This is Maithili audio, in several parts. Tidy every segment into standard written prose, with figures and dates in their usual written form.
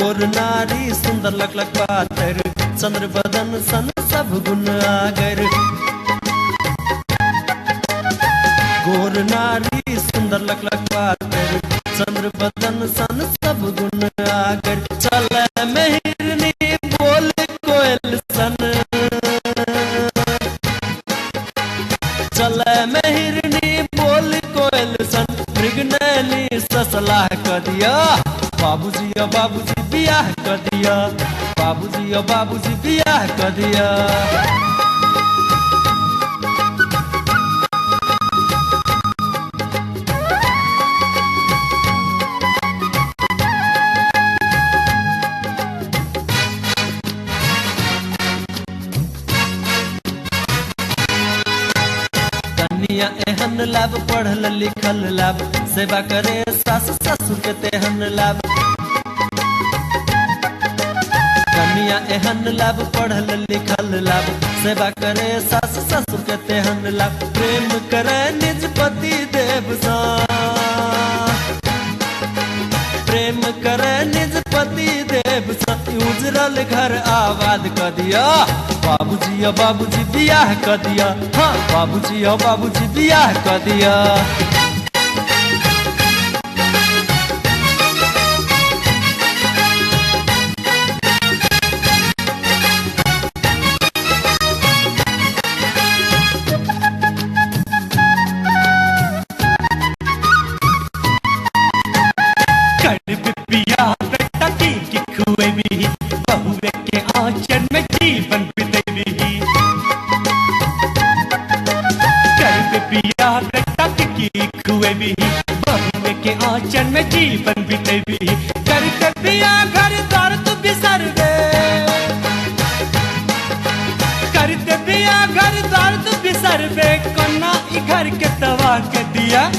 गोर नारी सुंदर लक लक पातर, चंद्र बदन सन सब गुण आगर। गोर नारी सुंदर लक लक पातर, चंद्र बदन सन सब गुण आगर। चले मेहरनी बोल कोयल सन, चले मेहरनी बोल कोयल सन, मृगनैनी ससलाह क दिया। बाबूजी ओ बाबूजी बियाह क दिया, बाबूजी ओ बाबूजी बियाह क दिया। कन्या एहन लाभ पढ़ल लिखल लाभ, सेवा करे सास ससुर के तेहन लाभ। कन्या एहन लाभ पढ़ल लिखल लाभ, सेवा करे सास ससुर के तेहन लाभ। प्रेम करे निज पति देव सा, प्रेम करे निज पति देव सा, उजरल घर आबाद क दिया। बाबूजी ओ बाबूजी बियाह क दिया, हाँ बाबूजी ओ बाबूजी बियाह क दिया। बियाह बेटा की खुएबी, बहुए के आंचल में जीवन बितेबी। कर बियाह बेटा की खुएबी, बहुए के आंचल में जीवन बितेबी। कर बियाह घर द्वार तू बिसर दे, कर बियाह घर द्वार तू बिसर दे, कोना ई घर के तबाह के दिया।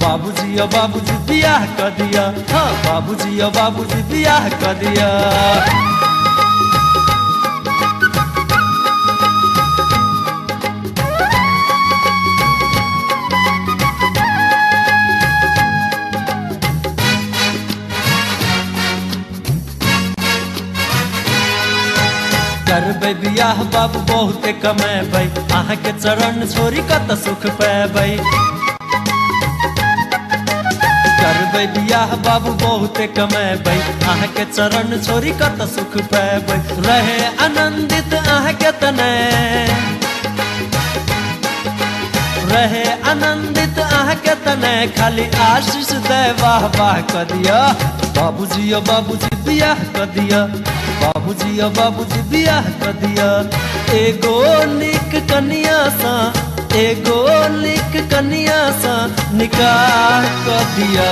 बाबूजी ओ बाबूजी बियाह क दिया, हाँ बाबूजी ओ बाबूजी बियाह क दिया। करबै बियाह बाबू बहुते कमेबै, अहाँके चरण छोड़ी कत सुख पेबै। करबै बियाह बाबू बहुते कमेबै, अहाँके चरण छोड़ी कत सुख पेबै। रहे आनंदित अहाँके तने, रहे आनंदित अहाँके तने, खाली आशीष दे वाह वाह क दिया। बाबूजी ओ बाबूजी बियाह क दिया, बाबूजी ओ बाबूजी बियाह क दिया। एगो नीक कनिया सा, एगो नीक कनिया सा निकाह क दिया।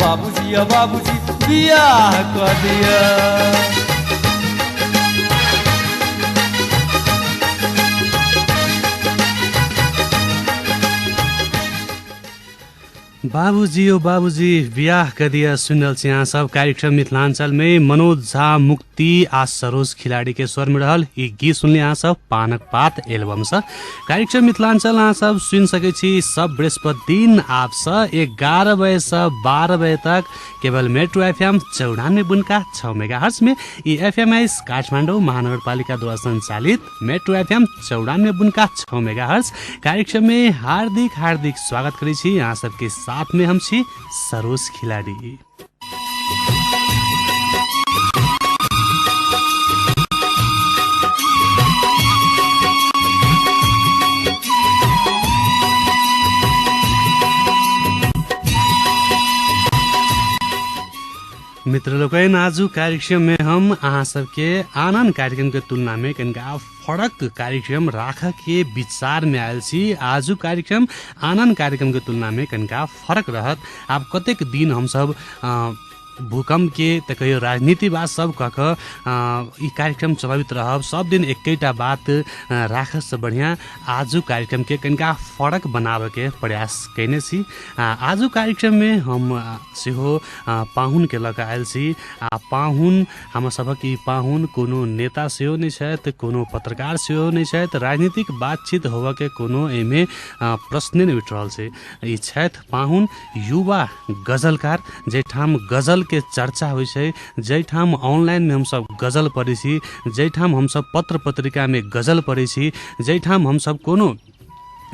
बाबूजी ओ बाबूजी बियाह क दिया। बाबूजी ओ बाबूजी बियाह क दिया सुनल छी अहाँ सब। कार्यक्रम मिथिलांचल में मनोज झा मुक्ति आ सरोज खिलाड़ी के स्वर में रहल ई गीत सुनली अहाँ सब पानक पात एल्बम से। कार्यक्रम मिथिलांचल अहाँ सब सुन सकै छी सब बृहस्पति दिन आपसे 11 बजे से 12 बजे तक केवल मेट्रो एफएम 94.6 मेगाहर्ट्ज में। ई एफएम एस काठमाडौँ महानगरपालिका द्वारा संचालित मेट्रो एफएम 94.6 मेगाहर्ट्ज कार्यक्रम में हार्दिक हार्दिक स्वागत करै छी। अहाँ सबके साथ में हम छी सरोज खिलाड़ी। मित्र लोकनि, आजु कार्यक्रम में हम अहाँ सबके आन आन कार्यक्रम के तुलना में कनिका फरक कार्यक्रम राख के विचार में आयल छी। आजु कार्यक्रम आन आन कार्यक्रम के तुलना में कनिका फरक रहत। आब कतेक दिन हमसब भूकंप के त कहियो राजनीति बात सब कह के ई कार्यक्रम चलाबित रहब, सब दिन एकैटा बात राख से बढ़िया आजु कार्यक्रम के कनिका फरक बनावे के प्रयास कयने छी। आजु कार्यक्रम में हम सेहो पाहुन के लऽ कऽ आयल छी। आ पाहुन हमर सभक ई पाहुन कोनो नेता सेहो नहि छथि, कोनो पत्रकार सेहो नहि छथि, राजनीतिक बातचीत होबऽ के कोनो एहिमे प्रश्ने नहि उठि रहल छै। ई छथि पाहुन युवा गजलकार, जाहिठाम गजल गजल के चर्चा होइ छै, जाहिठाम ऑनलाइनमे हमसब गजल पढ़ै छी, जाहिठाम हमसब पत्र पत्रिकामे गजल पढ़ै छी, जाहिठाम हमसब कोनो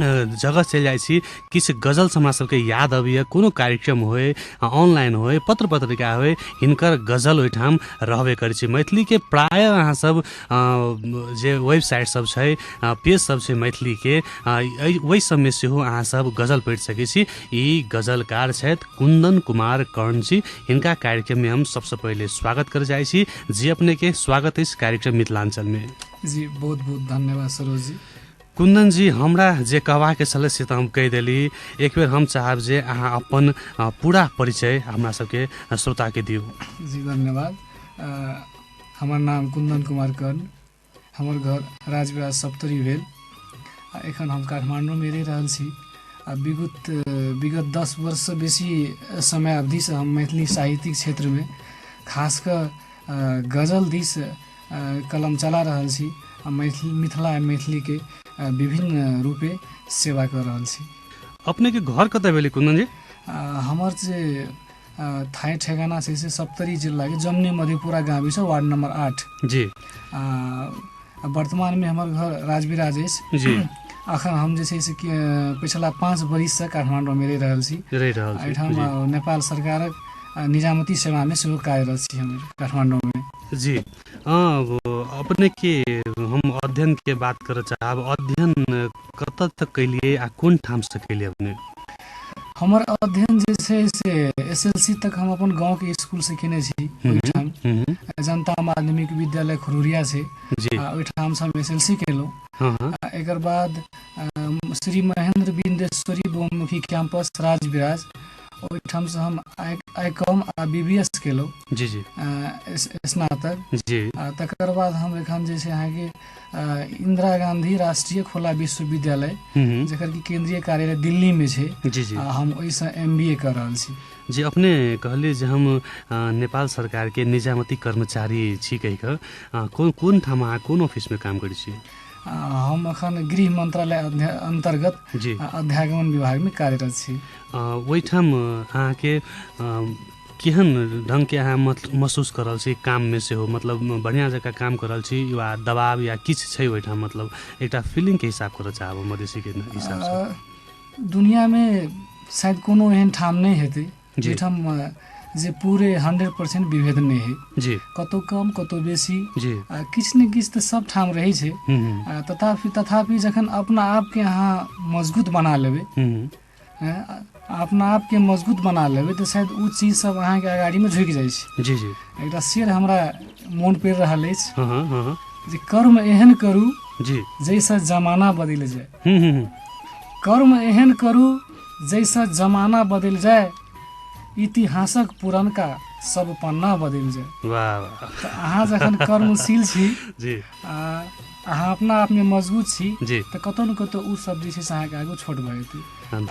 जगह चलि जाइ छी किछु गजल हमरा सबके याद अबैया, कोनो कार्यक्रम होए, ऑनलाइन होए, पत्र पत्रिका होए, हिनकर गजल ओहिठाम रहबे करै छै। मैथिलीके प्रायः अहाँ सब जे वेबसाइट सब छै, पेज सब छै मैथिलीके, ओहि सबमे सेहो अहाँ सब गजल पढ़ि सकै छी। ई गजलकार छथि कुन्दन कुमार कर्ण जी। हिनका कार्यक्रममे हम सबसँ पहिले स्वागत कर जाइ छी। जी, अपनेके स्वागत अछि कार्यक्रम मिथिलाञ्चलमे। जी, बहुत बहुत धन्यवाद सरोज जी। कुन्दन जी, हमरा जे कहबाके छलै से तऽ हम कहि देली। एक बेर हम चाहब जे अहाँ अपन पूरा परिचय हमरा सबके श्रोताके दियौ। जी धन्यवाद। हमर नाम कुन्दन कुमार कर्ण, हमर घर राजविराज सप्तरी भेल। एखन हम काठमाडौँमे रहि रहल छी। आ विगत 10 वर्षसँ बेसी समय अवधिसँ हम मैथिली साहित्यिक क्षेत्रमे खास कऽ गजल दिस कलम चला रहल छी आ मैथिली मिथिला मैथिलीके विभिन्न रूपे सेवा कऽ रहल छी। अपनेके घर कतऽ भेलै कुन्दन जी? हमर जे थाई ठेगाना छै से सप्तरी जिल्लाके जमनी मधेपुरा गाविस वार्ड नम्बर 8 जी। वर्तमानमे हमर घर राजविराज अछि जी। अखन हम जे छै से पिछला 5 बरिससँ काठमाडौँमे रहि रहल छी। एहिठाम नेपाल सरकारक निजामती सेवामे सेहो कार्यरत छी हम काठमाडौँमे। जी, अपने के हम अध्ययन के बात करऽ चाहब। अध्ययन कतऽ तक कैलियै आ कोन ठामसँ कैलियै अपने? हमर अध्ययन जे छै से एसएलसी तक हम अपन गाँवके स्कूलसँ केने छी। ओहिठाम जनता माध्यमिक विद्यालय खरुरिया छै, ओहिठामसँ हम एसएलसी केलहुँ। एकर बाद श्री महेन्द्र बिन्देश्वरी बहुमुखी कैंपस राजविराज, ओहिठामसँ हम आईकॉम आ बीबीएस केलहुँ। जी जी। स्नातक जी। तकर बाद हम एखन जे छै अहाँके इंदिरा गांधी राष्ट्रीय खुला विश्वविद्यालय, जकर कि केंद्रीय कार्यालय दिल्लीमे छै, जी जी, हम ओहिसँ एमबीए कऽ रहल छी। जी, अपने कहलियै जे हम नेपाल सरकारके निजामती कर्मचारी छी कहि कऽ, कोन कोन ठाम अहाँ कोन ऑफिसमे काम करै छी? हम अखन गृह मन्त्रालय अन्तर्गत अध्यागमन विभागमे कार्यरत छी। ओहिठाम अहाँके केहन ढङ्गके अहाँ महसुस कर रहल छी काममे सेहो, मतलब बढ़िआँ जकाँ काम कर रहल छी या दबाव या किछु छै ओहिठाम, मतलब एकटा फीलिङ्गके हिसाब करऽ चाहब मधेसीके हिसाबसँ? दुनियामे शायद कोनो एहन ठाम नहि हेतै जाहिठाम जे पूरे 100% विभेद नहि है जी। कतौ कम कतौ बेसी जी, किछु ने किछु तऽ सब ठाम रहै छै। तथापि जखन अपना आपके अहाँ मजबूत बना लेबै, अपना आपके मजबूत बना लेबै तऽ शायद ओ चीज सब अहाँके अगाडीमे झुकि जाइ छै। जी जी। एकटा शेर हमरा मोन पड़ि रहल अछि जे कर्म एहन करू जी जाहिसँ जमाना बदलि जाय। कर्म एहन करू जाहिसँ जमाना बदलि जाय, इतिहासक पुरनका सब पन्ना बदलि जाय। वाह वाह। तऽ अहाँ जखन कर्मशील छी जी, अहाँ अपना आपमे मजबूत छी जी, तऽ कतौ ने कतौ ओ सब जे छै से अहाँके आगू छोट भऽ जेतै।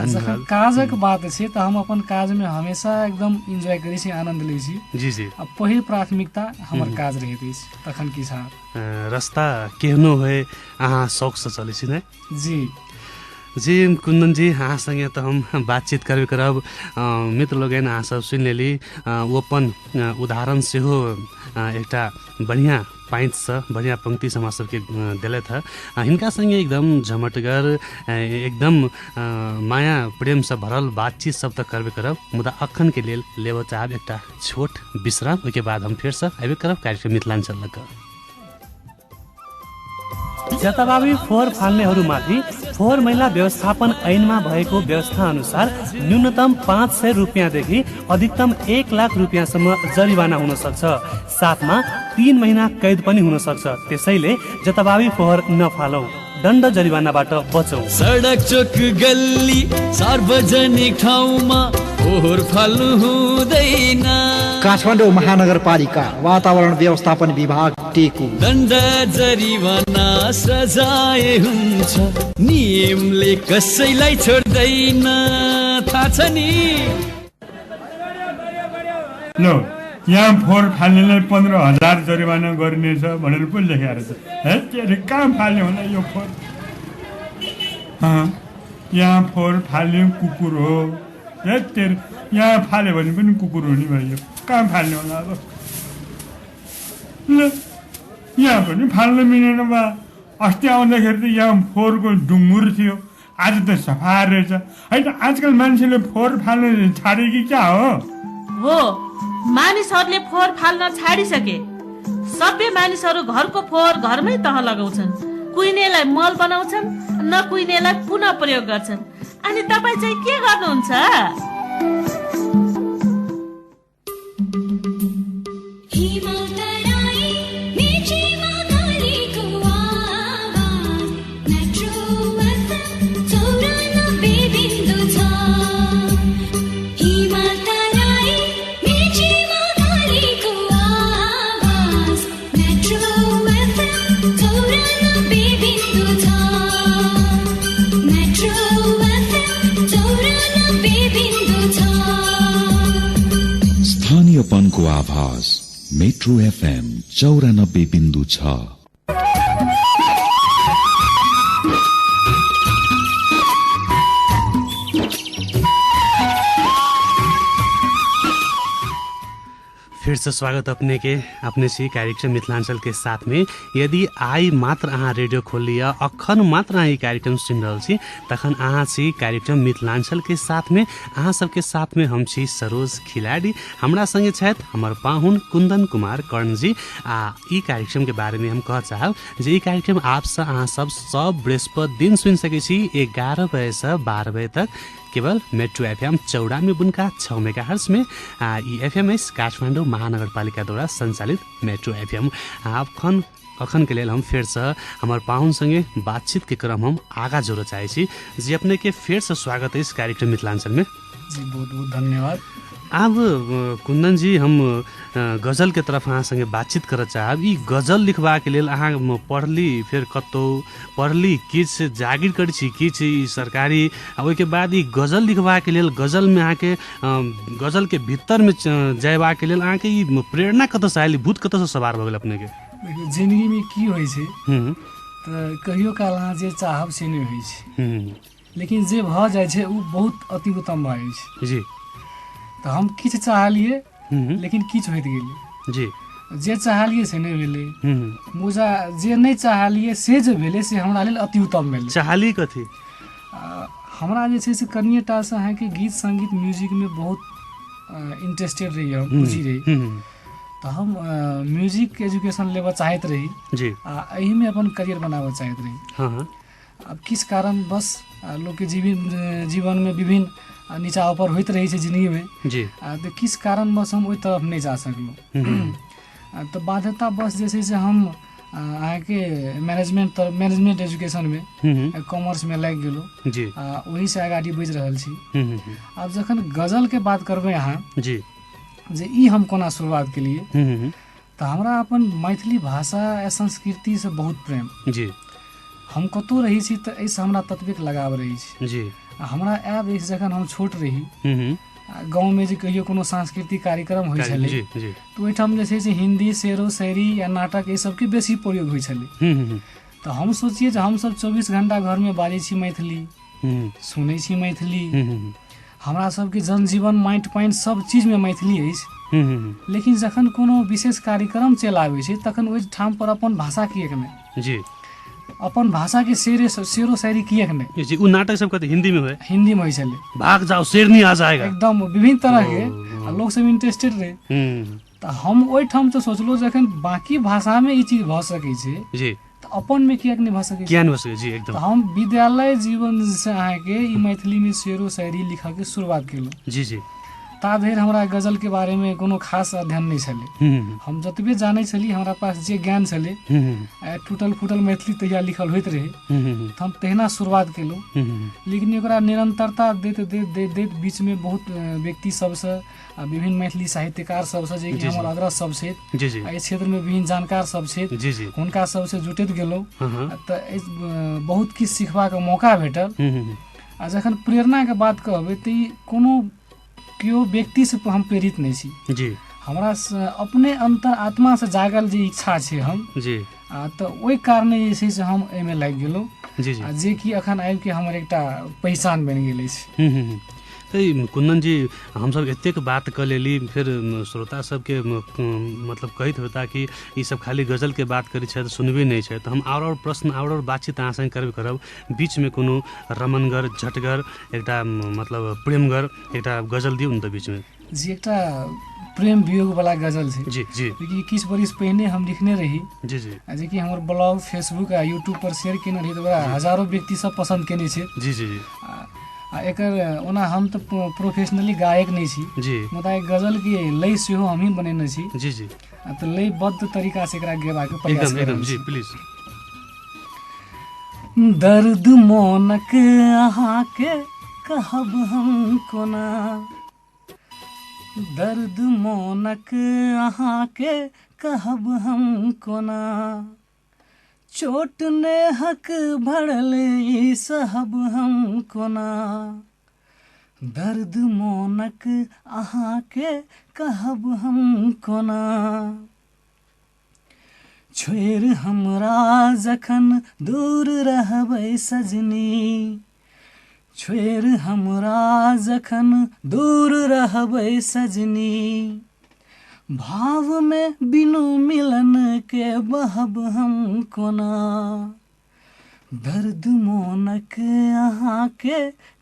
जखन काजक बात छै तऽ हम अपन काजमे हमेशा एकदम इन्जॉय करै छी, आनन्द लै छी जी जी। आ पहिल प्राथमिकता हमर काज रहैत अछि, तखन किछु रास्ता केहनो होए अहाँ शौकसँ चलै छी ने? जी जी। कुन्दन जी, अहाँ सँगे तऽ हम बातचीत करबे करब। मित्र लोगन अहाँ सब सुनि लेली, ओ अपन उदाहरण सेहो एकटा बढ़िआँ पाँतिसँ बढ़िआँ पंक्तिसँ हमरा सबके देलथि हँ। हिनका सँगे एकदम झमटगर एकदम माया प्रेमसँ भरल बातचीत सब तऽ करबे करब, मुदा अखनके लेल लेबऽ चाहब एकटा छोट विश्राम। ओहिके बाद हम फेरसँ अयबे करब कार्यक्रम मिथिलाञ्चल लग। जताभावी फोहोर फाल्नेहरूमाथि फोहोर मैला व्यवस्थापन ऐनमा भएको व्यवस्था अनुसार न्यूनतम 500 रुपियाँदेखि अधिकतम 1 लाख रुपियाँसम्म जरिवाना हुन सक्छ। साथमा 3 महिना कैद पनि हुन सक्छ। त्यसैले जताभावी फोहोर नफालौं, दण्ड जरिवानाबाट बचौं। सडक चोक गल्ली सार्वजनिक ठाउँमा फोहोर फाल्नु हुँदैन। काठमाडौँ महानगरपालिका वातावरण व्यवस्थापन विभाग टेकु। दण्ड जरिवाना सजाय हुन्छ, नियमले कसैलाई छोड्दैन, थाहा छ नि। ल यहाँ फोहोर फाल्नेलाई 15,000 जरिवाना गरिनेछ भनेर पो लेखेको छ। हे कहाँ फाल्ने होला यो फोहोर? यहाँ फोहोर फाल्ने कुकुर हो। हे तेरो यहाँ फाल्यो भने पनि कुकुर हुने भयो। कहाँ फाल्ने होला अब? ल यहाँ पनि फाल्न मिलेन बा। अस्ति आउँदाखेरि त यहाँ फोहोरको डुङ्गुर थियो, आज त सफा रहेछ। होइन आजकल मान्छेले फोहोर फाल्न छाडे कि क्या हो? हो, मानिसहरूले फोहोर फाल्न छाडिसके। सभ्य मानिसहरू घरको फोहोर घरमै तह लगाउँछन्, कुहिनेलाई मल बनाउँछन्, नकुहिनेलाई पुनः प्रयोग गर्छन्। अनि तपाईँ चाहिँ के गर्नुहुन्छ? स्थानीयपनको आवाज मेट्रो एफएम 94.6। फिर से स्वागत अपने के अपने से कार्यक्रम मिथिलांचल के साथ में। यदि आई मात्र अहाँ रेडियो खोल लिया, अखन मात्र अहाँ ई कार्यक्रम सुनि रहल छी, तखन अहाँ छी कार्यक्रम मिथिलांचल के साथ में। अहाँ सबके साथ में हम छी सरोज खिलाड़ी, हमरा संगे छथि हमर पाहुन कुंदन कुमार कर्णजी। आ ई कार्यक्रम के बारे में हम कह चाहब जे ई कार्यक्रम आपसँ अहाँ सब सब बृहस्पति दिन सुनि सकै छी 11 बजे से 12 बजे तक, केवल मेट्रो एफएम 94.6 मेगाहर्ट्ज में। ई एफएम अछि काठमाडौँ महानगरपालिकाद्वारा संचालित मेट्रो एफएम। अखन अखन के लेल हम फेरसँ हमर पाहुन संगे बातचीत के क्रम हम आगा जोड़ऽ चाहै छी। जी अपने के फेरसँ स्वागत अछि कार्यक्रम मिथिलांचल में। जी बहुत बहुत धन्यवाद। आब कुंदन जी हम गजल के तरफ अहाँ संगे बातचीत करऽ चाहब। ई गजल लिखबाके लेल अहाँ पढ़ली, फेर कतहु पढ़ली, किछु जागीर करै छी, किछु ई सरकारी, आ ओहिके बाद ई गजल लिखबाके लेल गजलमे अहाँके गजलके भीतरमे जयबाके लेल अहाँके ई प्रेरणा कतऽसँ आयल, भूत कतऽसँ सवार भऽ गेल अपनेके? देखियौ जिन्दगीमे की होइ छै तऽ कहियो काल अहाँ जे चाहब से नहि होइ छै, लेकिन जे भऽ जाइ छै ओ बहुत अति उत्तम भऽ जाइ छै। जी तऽ हम किछु चाहलियै लेकिन किछु होइत गेलै। जी जे चाहलियै से नहि भेलै, मुदा जे नहि चाहलियै से जे भेलै से हमरा लेल अति उत्तम भेलै। चाहली कथी? हमरा जे छै से कनिएटासँ अहाँके गीत सङ्गीत म्यूजिकमे बहुत इंटरेस्टेड रही, हम रुचि रही, तऽ हम म्यूजिक एजुकेशन लेबऽ चाहैत रही। जी आ एहिमे अपन करियर बनाबऽ चाहैत रही। हाँ आब किछु कारणवश लोकके जीवनमे विभिन्न नीचा ऊपर होइत रहै छै जिन्दगीमे। जी तऽ किछु कारणवश हम ओहि तरफ नहि जा सकलहुँ, तऽ बाध्यतावश जे छै से हम अहाँके मैनेजमेंट एजुकेशनमे कॉमर्समे लागि गेलहुँ। जी आ ओहिसँ अगाडि बढ़ि रहल छी। आब जखन गजलके बात करबै अहाँ जी जे ई हम कोना शुरुआत केलियै, तऽ हमरा अपन मैथिली भाषा आ संस्कृतिसँ बहुत प्रेम। जी हम कतहु रहै छी तऽ एहिसँ हमरा ततबेक लगाव रहै छै। जी हमरा आयब अछि जखन हम छोट रही, गाँवमे जे कहियो कोनो सांस्कृतिक कार्यक्रम होइ छलै तऽ ओहिठाम जे छै से हिन्दी शेरो शायरी या नाटक एहि सबके बेसी प्रयोग होइ छलै। तऽ हम सोचियै जे हमसब 24 घण्टा घरमे बाजै छी मैथिली, सुनै छी मैथिली, हमरा सबके जनजीवन माटि पानि सब चीजमे मैथिली अछि, लेकिन जखन कोनो विशेष कार्यक्रम चलि आबै छै तखन ओहि ठाम पर अपन भाषा किएक नहि? जी अपन भाषा के शेरो शायरी किएक नहि? जी उ नाटक सब कथी हिंदी में होय? हिंदी में होइ छलै। भाग जाओ शेरनी आ जाएगा, एकदम विभिन्न तरह के, आ लोक सब इंटरेस्टेड रहे। तऽ हम ओहिठाम तऽ सोचलहुँ जखन बाकी भाषामे ई चीज भऽ सकै छै जी तऽ अपन में किएक नहि भऽ सकै? किया नहि भऽ सकै? जी एकदम। तऽ हम विद्यालय जीवन से अहाँके ई मैथिलीमे शेरो शायरी लिखऽके शुरुआत केलहुँ। जी जी ता धरि हमरा गजलके बारेमे कोनो खास अध्ययन नहि छलै। हम जतबे जानै छली, हमरा पास जे ज्ञान छलै, टूटल फूटल मैथिली तहिया लिखल होइत रहै, तऽ हम तहिना शुरुआत केलहुँ। लेकिन ओकरा निरन्तरता दैत दैत दैत दैत बीचमे बहुत व्यक्ति सबसँ आ विभिन्न मैथिली साहित्यकार सबसँ जे कि हमर अग्रज सब छथि, एहि क्षेत्रमे विभिन्न जानकार सब छथि, हुनका सबसँ जुटैत गेलहुँ तऽ बहुत किछु सिखबाक मौका भेटल। आ जखन प्रेरणाके बात कहबै तऽ ई कोनो केओ व्यक्तिसँ हम प्रेरित नहि छी। जी हमरा अपने अन्तर आत्मासँ जागल जे इच्छा छै हम जी तऽ ओहि कारणे जे छै से हम एहिमे लागि गेलहुँ। जी आ जे कि अखन आबिके हमर एकटा पहिचान बनि गेल अछि। तऽ कुंदन जी हमसब एतेक बात कऽ लेली, फेर श्रोता सबके मतलब कहैत होता कि ई सब खाली गजलके बात करै छथि, सुनबे नहि छै। तऽ हम आओर प्रश्न आओर बातचीत अहाँ संगे करबे करब। बीचमे कोनो रमनगर झटगर एकटा मतलब प्रेमगर एकटा गजल दियौ ने तऽ बीचमे। जी, एकटा प्रेम वियोग वाला गजल छै। जी जी। जेकि किछु बरिस पहिने हम लिखने रही। जी जी। आ जेकि हमर ब्लॉग, फेसबुक आ यूट्यूब पर शेयर केने रही, तऽ ओकरा हजारों व्यक्ति सब पसन्द केने छै। जी जी। आ एकर ओना हम तऽ प्रोफेशनली गायक नहि छी जी, मुदा गजल के लय सेहो हमही बनेने छी। जी जी। आ तऽ लयबद्ध तरीका से एकरा गेबाक प्रयास एकदम एकदम। जी प्लीज। दर्द मोनक अहाँके कहब हम कोना, दर्द मोनक अहाँके कहब हम कोना, चोट नेहक भरल ई सहब हम कोना, दर्द मोनक अहाँके कहब हम कोना, छोड़ि हमरा जखन दूर रहबै सजनी, छोड़ि हमरा जखन दूर रहबै सजनी, भाव में बिनु मिलन के बहब हम कोना, दर्द मोनक अहाँके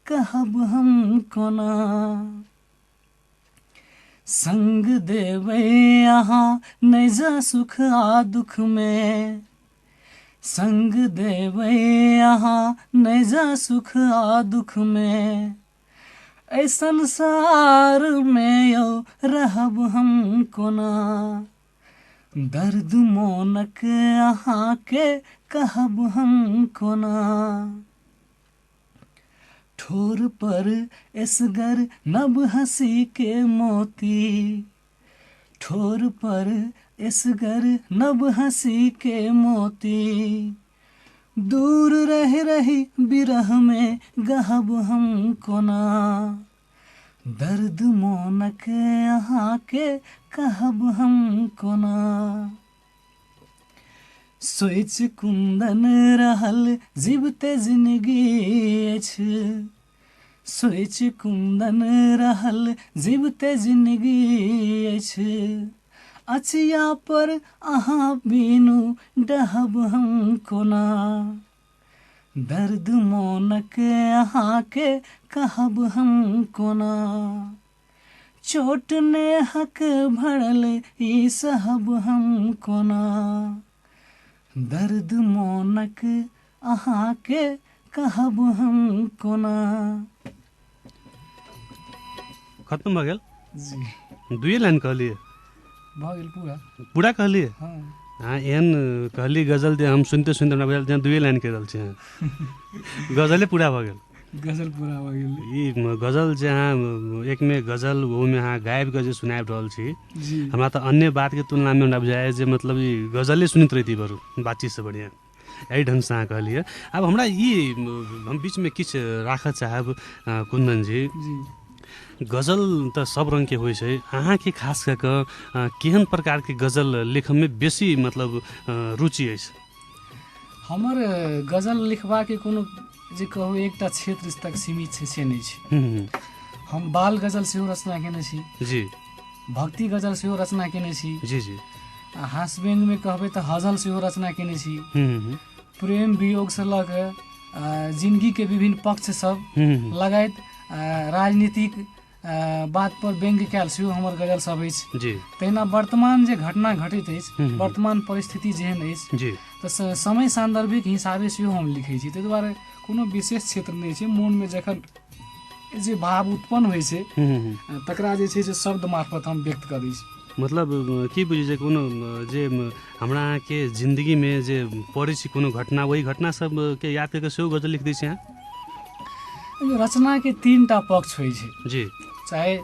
कहब हम कोना, संग देबै अहाँ नहि जा सुख आ दुख में, संग देबै अहाँ नहि जा सुख आ दुख में, एहि संसार में यौ रहब हम कोना, दर्द मोनक अहाँके कहब हम कोना, ठोर पर एसगर नब हंसी के मोती, ठोर पर एसगर नब हंसी के मोती, दूर रह रही बिरह में गहब हम कोना, दर्द मोनक अहाँके कहब हम कोना, सोचि कुंदन रहल जीवते जिनगी अछि, सोचि कुंदन रहल जीवते जिनगी अछि, अचिया पर अहाँ बिनु डहब हम कोना, दर्द मोनक अहाँके कहब हम कोना, चोट नेहक भरल ई सहब हम कोना, दर्द मोनक अहाँके कहब हम कोना। खत्म भऽ गेल जी। दुइए लाइन कहलियै भऽ गेल पूरा। पूरा कहलियै? हाँ। अहाँ एहन कहली गजल जे हम सुनते सुनते हमरा बुझायल जे दुइए लाइन कहि रहल छी अहाँ। गजले पूरा भऽ गेल। गजल पूरा भऽ गेल। ई गजल जे अहाँ एकमे गजल ओहोमे अहाँ गाबि कऽ जे सुनाबि रहल छी जी, हमरा तऽ अन्य बातके तुलनामे हमरा बुझाइए जे मतलब ई गजले सुनैत रहिती बरू बातचीतसँ बढ़िआँ। एहि ढङ्गसँ अहाँ कहलियै। आब हमरा ई हम बीचमे किछु राखऽ चाहब कुंदन जी, जी गजल तऽ सब रङ्गके होइ छै, अहाँके खास कऽ कऽ केहन प्रकारके गजल लिखऽमे बेसी मतलब रुचि अछि? हमर गजल लिखबाके कोनो जे कहू एकटा क्षेत्र तक सीमित छै से नहि छै। हम बाल गजल सेहो रचना केने छी जी, भक्ति गजल सेहो रचना केने छी जी जी, आ हास व्यङ्गमे कहबै तऽ हजल सेहो रचना केने छी, प्रेम वियोगसँ लऽ कऽ जिनगीके विभिन्न पक्ष सब लगायत राजनीतिक बात पर व्यङ्ग्य कयल सेहो हमर गजल सब अछि जी। तहिना वर्तमान जे घटना घटित अछि, वर्तमान परिस्थिति जेहन अछि जी, तऽ समय सान्दर्भिक हिसाबे सेहो हम लिखै छी। ताहि दुआरे कोनो विशेष क्षेत्र नहि छै। मोनमे जखन जे भाव उत्पन्न होइ छै तकरा जे छै से शब्द मार्फत हम व्यक्त करै छी। मतलब की बुझै छै कोनो जे हमरा अहाँके जिन्दगीमे जे पढ़ै छी कोनो घटना, ओहि घटना सबके याद कऽ के सेहो गजल लिख दै छी अहाँ? रचनाके तीन टा पक्ष होइ छै जी, चाहे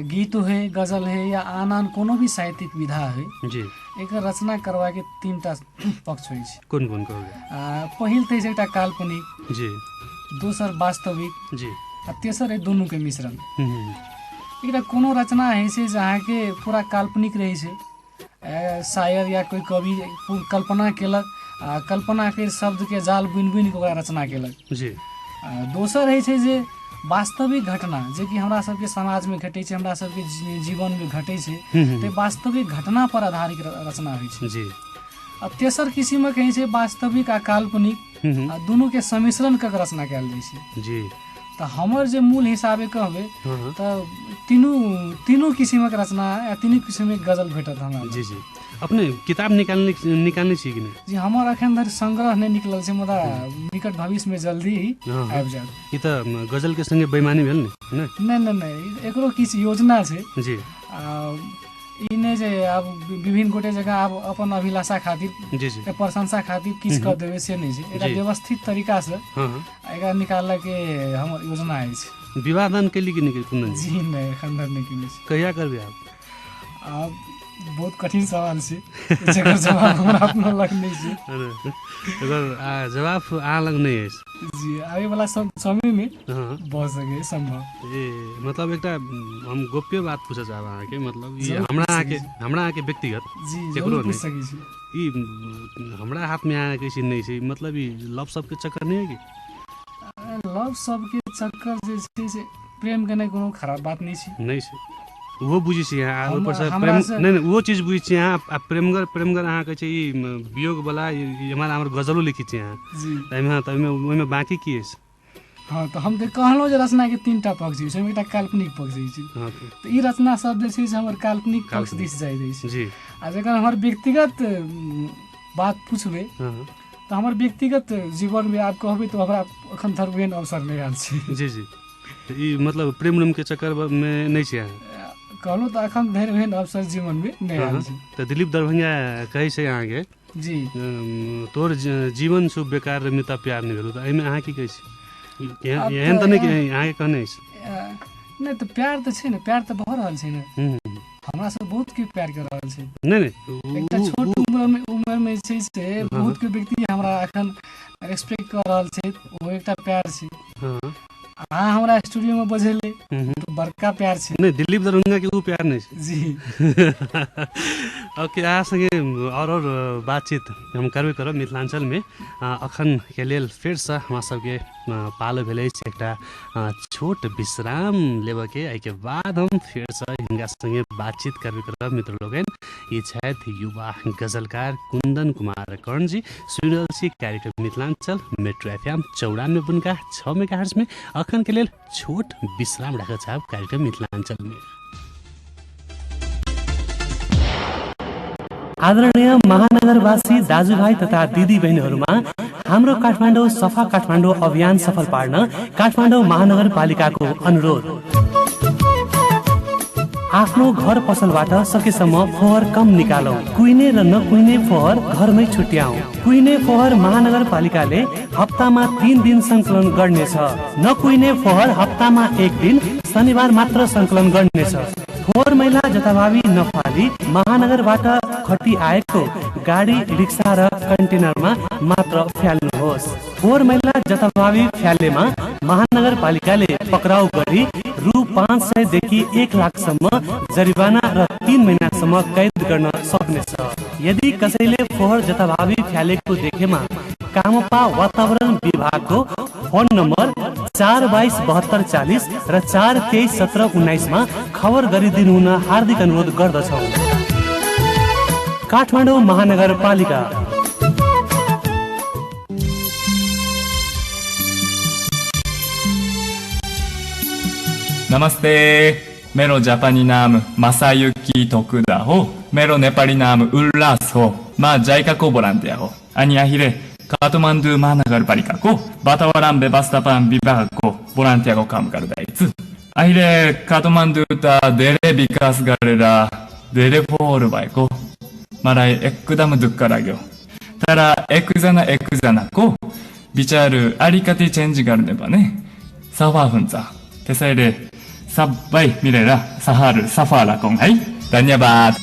गीत होइ, गजल होइ या आन आन कोनो भी साहित्यिक विधा होइ जी, एकर रचना करबाके तीन टा पक्ष होइ छै। कोन कोन कहबै? पहिल तऽ छै एकटा काल्पनिक जी, दोसर वास्तविक जी, आ तेसर एहि दुनूके मिश्रण। एकटा कोनो रचना होइ छै जे अहाँके पूरा काल्पनिक रहै छै, शायर या कोइ कवि कल्पना केलक आ कल्पनाके शब्दके जाल बुनि बुनि कऽ ओकरा रचना केलक जी। दोसर होइ छै जे वास्तविक घटना जे कि हमरा सबके समाजमे घटै छै, हमरा सबके जीवनमे घटै छै, तऽ वास्तविक घटना पर आधारित रचना होइ छै। जी। आ तेसर किसिमक होइ छै वास्तविक आ काल्पनिक, आ दुनूके सम्मिश्रण कऽ के रचना कयल जाइ छै। जी। तऽ हमर जे मूल हिसाबे कहबै तऽ तीनू किसिमक रचना या तीनू किसिमक गजल भेटत हमरा। जी जी। अपने किताब निकालने छी कि नहि? जी, हमर एखन धरि संग्रह नहि निकलल छै, मुदा निकट भविष्यमे जल्दी ही आबि जायत। ई तऽ गजल के संगे बेईमानी भेल ने? नहि नहि नहि, एकरो किछु योजना छै। जी। आ ई नहि जे आब विभिन्न गोटे जगह आब अपन अभिलाषा खातिर, जी जी, प्रशंसा खातिर किछु कऽ देबै से नहि छै। एकटा व्यवस्थित तरीकासँ एकरा निकालऽके हमर योजना अछि। विवाह दान केली कि नहि कुंदन? जी नहि, एखन धरि नहि केने छी। कहिया करबै आब? आब बहुत कठिन सवाल छै, जकर जवाब हमरा अपना लग नहि छै। एकर जवाब अहाँ लग नहि अछि? जी, आबै वाला सब समयमे भऽ सकै सम्भव। ए मतलब एकटा हम गोप्य बात पूछऽ चाहब अहाँके, मतलब ई हमरा अहाँके व्यक्तिगत, जी जरूर पूछ सकै छी। ई हमरा हाथमे अहाँके चीज नहि छै, मतलब ई लव सबके चक्कर नहि है कि? लव सबके चक्कर जे छै से प्रेम केनाइ कोनो खराब बात नहि छै। नहि छै, ओहो बुझै छी अहाँ, ऊपरसँ प्रेम नहि नहि ओहो चीज बुझै छी अहाँ। आ प्रेमगर अहाँ कहै छै ई वियोगवला, हमर गजलो लिखै छी अहाँ, एहिमे तऽ ओहिमे बाँकी की अछि? हँ, तऽ हम तऽ कहलहुँ जे रचनाके तीनटा पक्ष छै, ओहिमे एकटा काल्पनिक पक्ष छै। तऽ ई रचना सब जे छै से हमर काल्पनिक पक्ष दिस जाइत अछि। जी। आ जखन हमर व्यक्तिगत बात पुछबै तऽ हमर व्यक्तिगत जीवनमे आब कहबै तऽ हमरा एखन धरि ओहन अवसर नहि आयल छै। जी जी। ई मतलब प्रेम उरेमके चक्करमे नहि छै अहाँ? कहलहुँ तऽ एखन धरि ओहन अवसर जीवनमे नहि आयल छै। तऽ दिलीप दरभंगा कहै छै अहाँके, जी, तोर जीवन छौ बेकार रे मिता प्यार नहि भेलौ, तऽ एहिमे अहाँ की कहै छी? एहन तऽ नहि अहाँके कहने अछि? नहि, तऽ प्यार तऽ छै ने, प्यार तऽ भऽ रहल छै ने, हमरा सब बहुत के प्यार कर रहल छै। नहि नहि, एकटा छोट उम्रमे छै से बहुत के व्यक्ति हमरा एखन रेस्पेक्ट कऽ रहल छै, ओ एकटा प्यार छै। अहाँ हमरा स्टूडियोमे बजेले बड़का प्यार छै। नहि, दिलीप दरभंगा के ओ प्यार नहि छै। जी। ओके, अहाँ संगे और बातचीत हम करबे करब मिथिलाञ्चलमे। अखनके लेल फेरसँ हमरा सबके पालो भेल अछि एकटा छोट विश्राम लेबऽके। एहिके बाद हम फेरसँ हिनका संगे बातचीत करबे करब। मित्र लोकनि, ई छथि युवा गजलकार कुंदन कुमार कर्णजी। सुनि रहल छी कार्यक्रम मिथिलाञ्चल मेट्रो एफएम 94.6 मेगाहर्ट्जमे। अखन के लेल छोट विश्राम राखऽ चाहब कार्यक्रम मिथिलाञ्चलमे। आदरणीय महानगरवासी दाजुभाइ तथा दिदीबहिनीहरूमा हाम्रो काठमाडौँ सफा काठमाडौँ अभियान सफल पार्न काठमाडौँ महानगरपालिकाको अनुरोध। आफ्नो घर पसलबाट सकेसम्म फोहोर कम निकालौं, कुहिने र नकुहिने फोहोर घरमै छुट्याउँ। कुहिने फोहोर महानगरपालिकाले हप्तामा 3 दिन संकलन गर्नेछ। नकुहिने फोहोर हप्तामा 1 दिन शनिबार मात्र संकलन गर्नेछ। फोहोर मैला जताभावी नफाली महानगरबाट खटी आएको गाडी, रिक्सा र कन्टेनरमा मात्र फ्याल्नुहोस्। फोहोर मैला जताभावी फ्यालेमा महानगरपालिकाले पक्राउ गरी रु 500 देखि 1 लाखसम्म जरिवाना र 3 महिनासम्म कैद गर्न सक्नेछ। यदि कसैले फोहोर जताभावी फ्यालेको देखेमा कामपा वातावरण विभागको फोन नम्बर 4 22 72 40 र 4 23 17 19 मा खबर गरिदिनु हुन हार्दिक अनुरोध गर्दछौँ। काठमाडौँ महानगरपालिका। नमस्ते, मेरो जापानी नाम मासायुकी टोकुदा हो, मेरो नेपाली नाम उल्लास हो, म जाइकाको भोलन्टियर हो अनि अहिले काठमाडौँ महानगरपालिकाको वातावरण व्यवस्थापन विभागको भोलन्टियरको काम गर्दैछु। अहिले काठमाडौँ त धेरै विकास गरेर धेरै फोहोर भएको मलाई एकदम दुःख लाग्यो। तर एकजना एकजनाको विचार अलिकति चेन्ज गर्ने भने सफा हुन्छ। त्यसैले सबै मिलेर सहर सफा राखौँ है। धन्यवाद।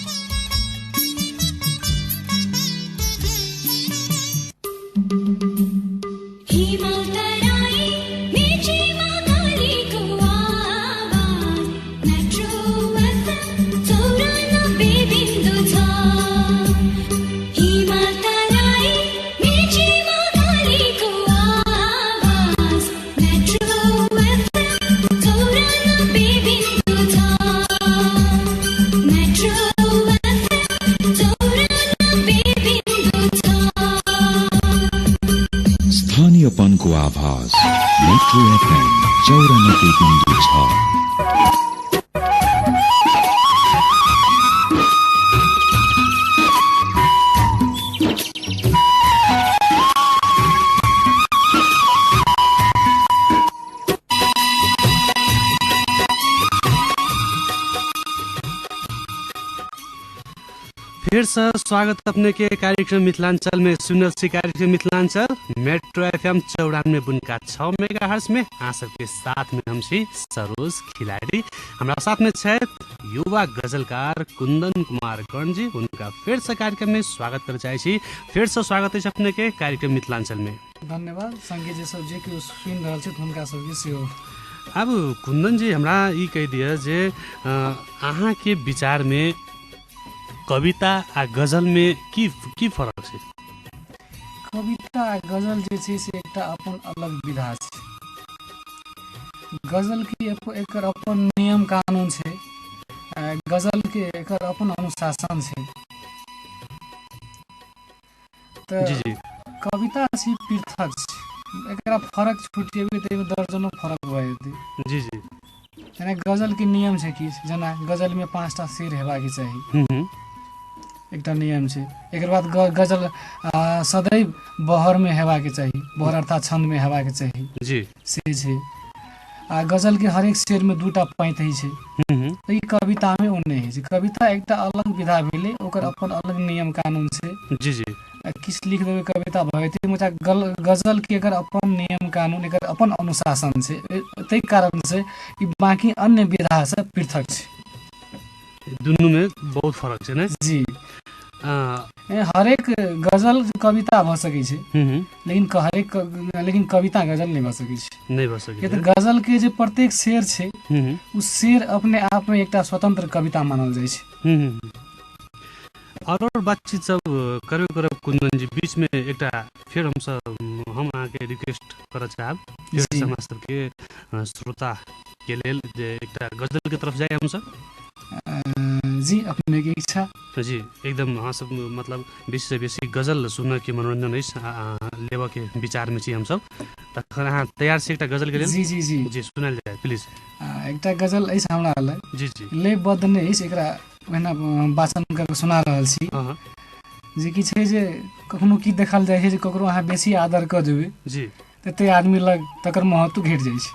Metro FM. स्थानीयपनको आवाज मेट्रो एफएम 94.6। फिर से स्वागत अपने के कार्यक्रम मिथिलांचल में। सुनल सी कार्यक्रम मिथिलांचल मेट्रो एफएम 94.6 मेगाहर्ट्ज में अहाँ सबके साथ में हम छी सरोज खिलाड़ी। हमरा साथ में छथि युवा गजलकार कुंदन कुमार कर्ण जी। उनका फिर से कार्यक्रम में स्वागत कर चाहे छी। फिर से स्वागत है अपने के कार्यक्रम मिथिलांचल में। धन्यवाद। संगे जे सब जे केओ सुनि रहल छथि हुनका सबके सेहो। अब कुंदन जी हमरा ई कहि दिअ जे अहाँ के विचार में कविता आ गजल में की की फरक छै? कविता आ गजल जे छै से एकटा अपन अलग विधा छै। गजल के एकर अपन नियम कानून छै, गजल के एकर अपन अनुशासन छै। तऽ जी जी कविता छै पृथक छै, एकरा फरक छुटेबै तऽ एहिमे दर्जनों फरक भऽ जेतै। जी जी जेना गजल के नियम छै कि जेना गजल में 5टा शेर हेबाके चाही, एकटा नियम छै। एकर बाद गजल सदैव बहर में हेबाके चाही, बहर अर्थात छंद में हेबाके चाही जी से छै। आ गजल के हरेक शेर में 2टा पाँति होइ छै। ई कविता में ओ नहि होइ छै। कविता एकटा अलग विधा भेलै, ओकर अपन अलग नियम कानून छै। जी जी किछु लिख देबै कविता भऽ जेतै, मुदा गजल के एकर अपन नियम कानून, एकर अपन अनुशासन छै। ताहि कारण से ई बाकी अन्य विधा से पृथक छै। दुनू में बहुत फरक छै ने? जी हरेक गजल कविता भऽ सकै छै, लेकिन हरेक लेकिन कविता गजल नहि भऽ सकै छै, नहि भऽ सकै छै। गजल के जे प्रत्येक शेर छै ओ शेर अपने आप में एकटा स्वतंत्र कविता मानल जाइ छै। और बातचीत सब करबे करब कुंदन जी, बीच में एकटा फेर हम अहाँके रिक्वेस्ट करऽ चाहब फेर हमरा सबके श्रोता के लेल जे एकटा गजल के तरफ जाय हमसब। जी अपने के इच्छा। जी एकदम अहाँ सब मतलब बेसी से बेसी गजल सुनऽ के मनोरंजन अछि लेबऽ के विचार में छी हमसब। तखन अहाँ तैयार छी एकटा गजल के लेल? जी जी जी जी सुनायल जाय प्लीज। एकटा गजल अछि हमरा लग। जी जी लयबद्ध नहि अछि, एकरा ओहिना वाचन करके सुना रहल छी। जे कि छै जे कखनो की देखल जाइ छै जे ककरो अहाँ बेसी आदर कऽ देबै जी तऽ ताहि आदमी लग तकर महत्व घटि जाइ छै।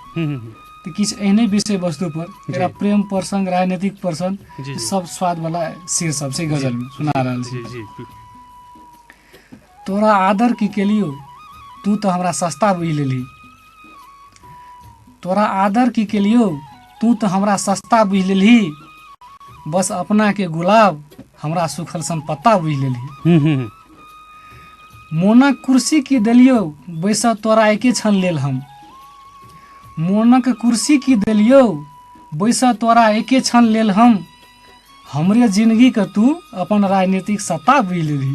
तऽ किछु एहने विषय वस्तु पर एकरा प्रेम प्रसंग, राजनीतिक प्रसंग, सब स्वाद वाला शेर सब छै गजल में सुना रहल छी। तोरा आदर की केलियौ तू तऽ हमरा सस्ता बुझि लेलही। तोरा आदर की केलियौ तू तऽ हमरा सस्ता बुझि लेलही, बस अपना के गुलाब हमरा सुखल सन पत्ता बुझि लेलही। मोनक कुर्सी की देलियौ बैस तोरा एके क्षण लेल हम। मोनक कुर्सी की देलियौ बैस तोरा एके क्षण लेल हम, हमरे जिंदगी के तू अपन राजनीतिक सत्ता बुझि लेलही।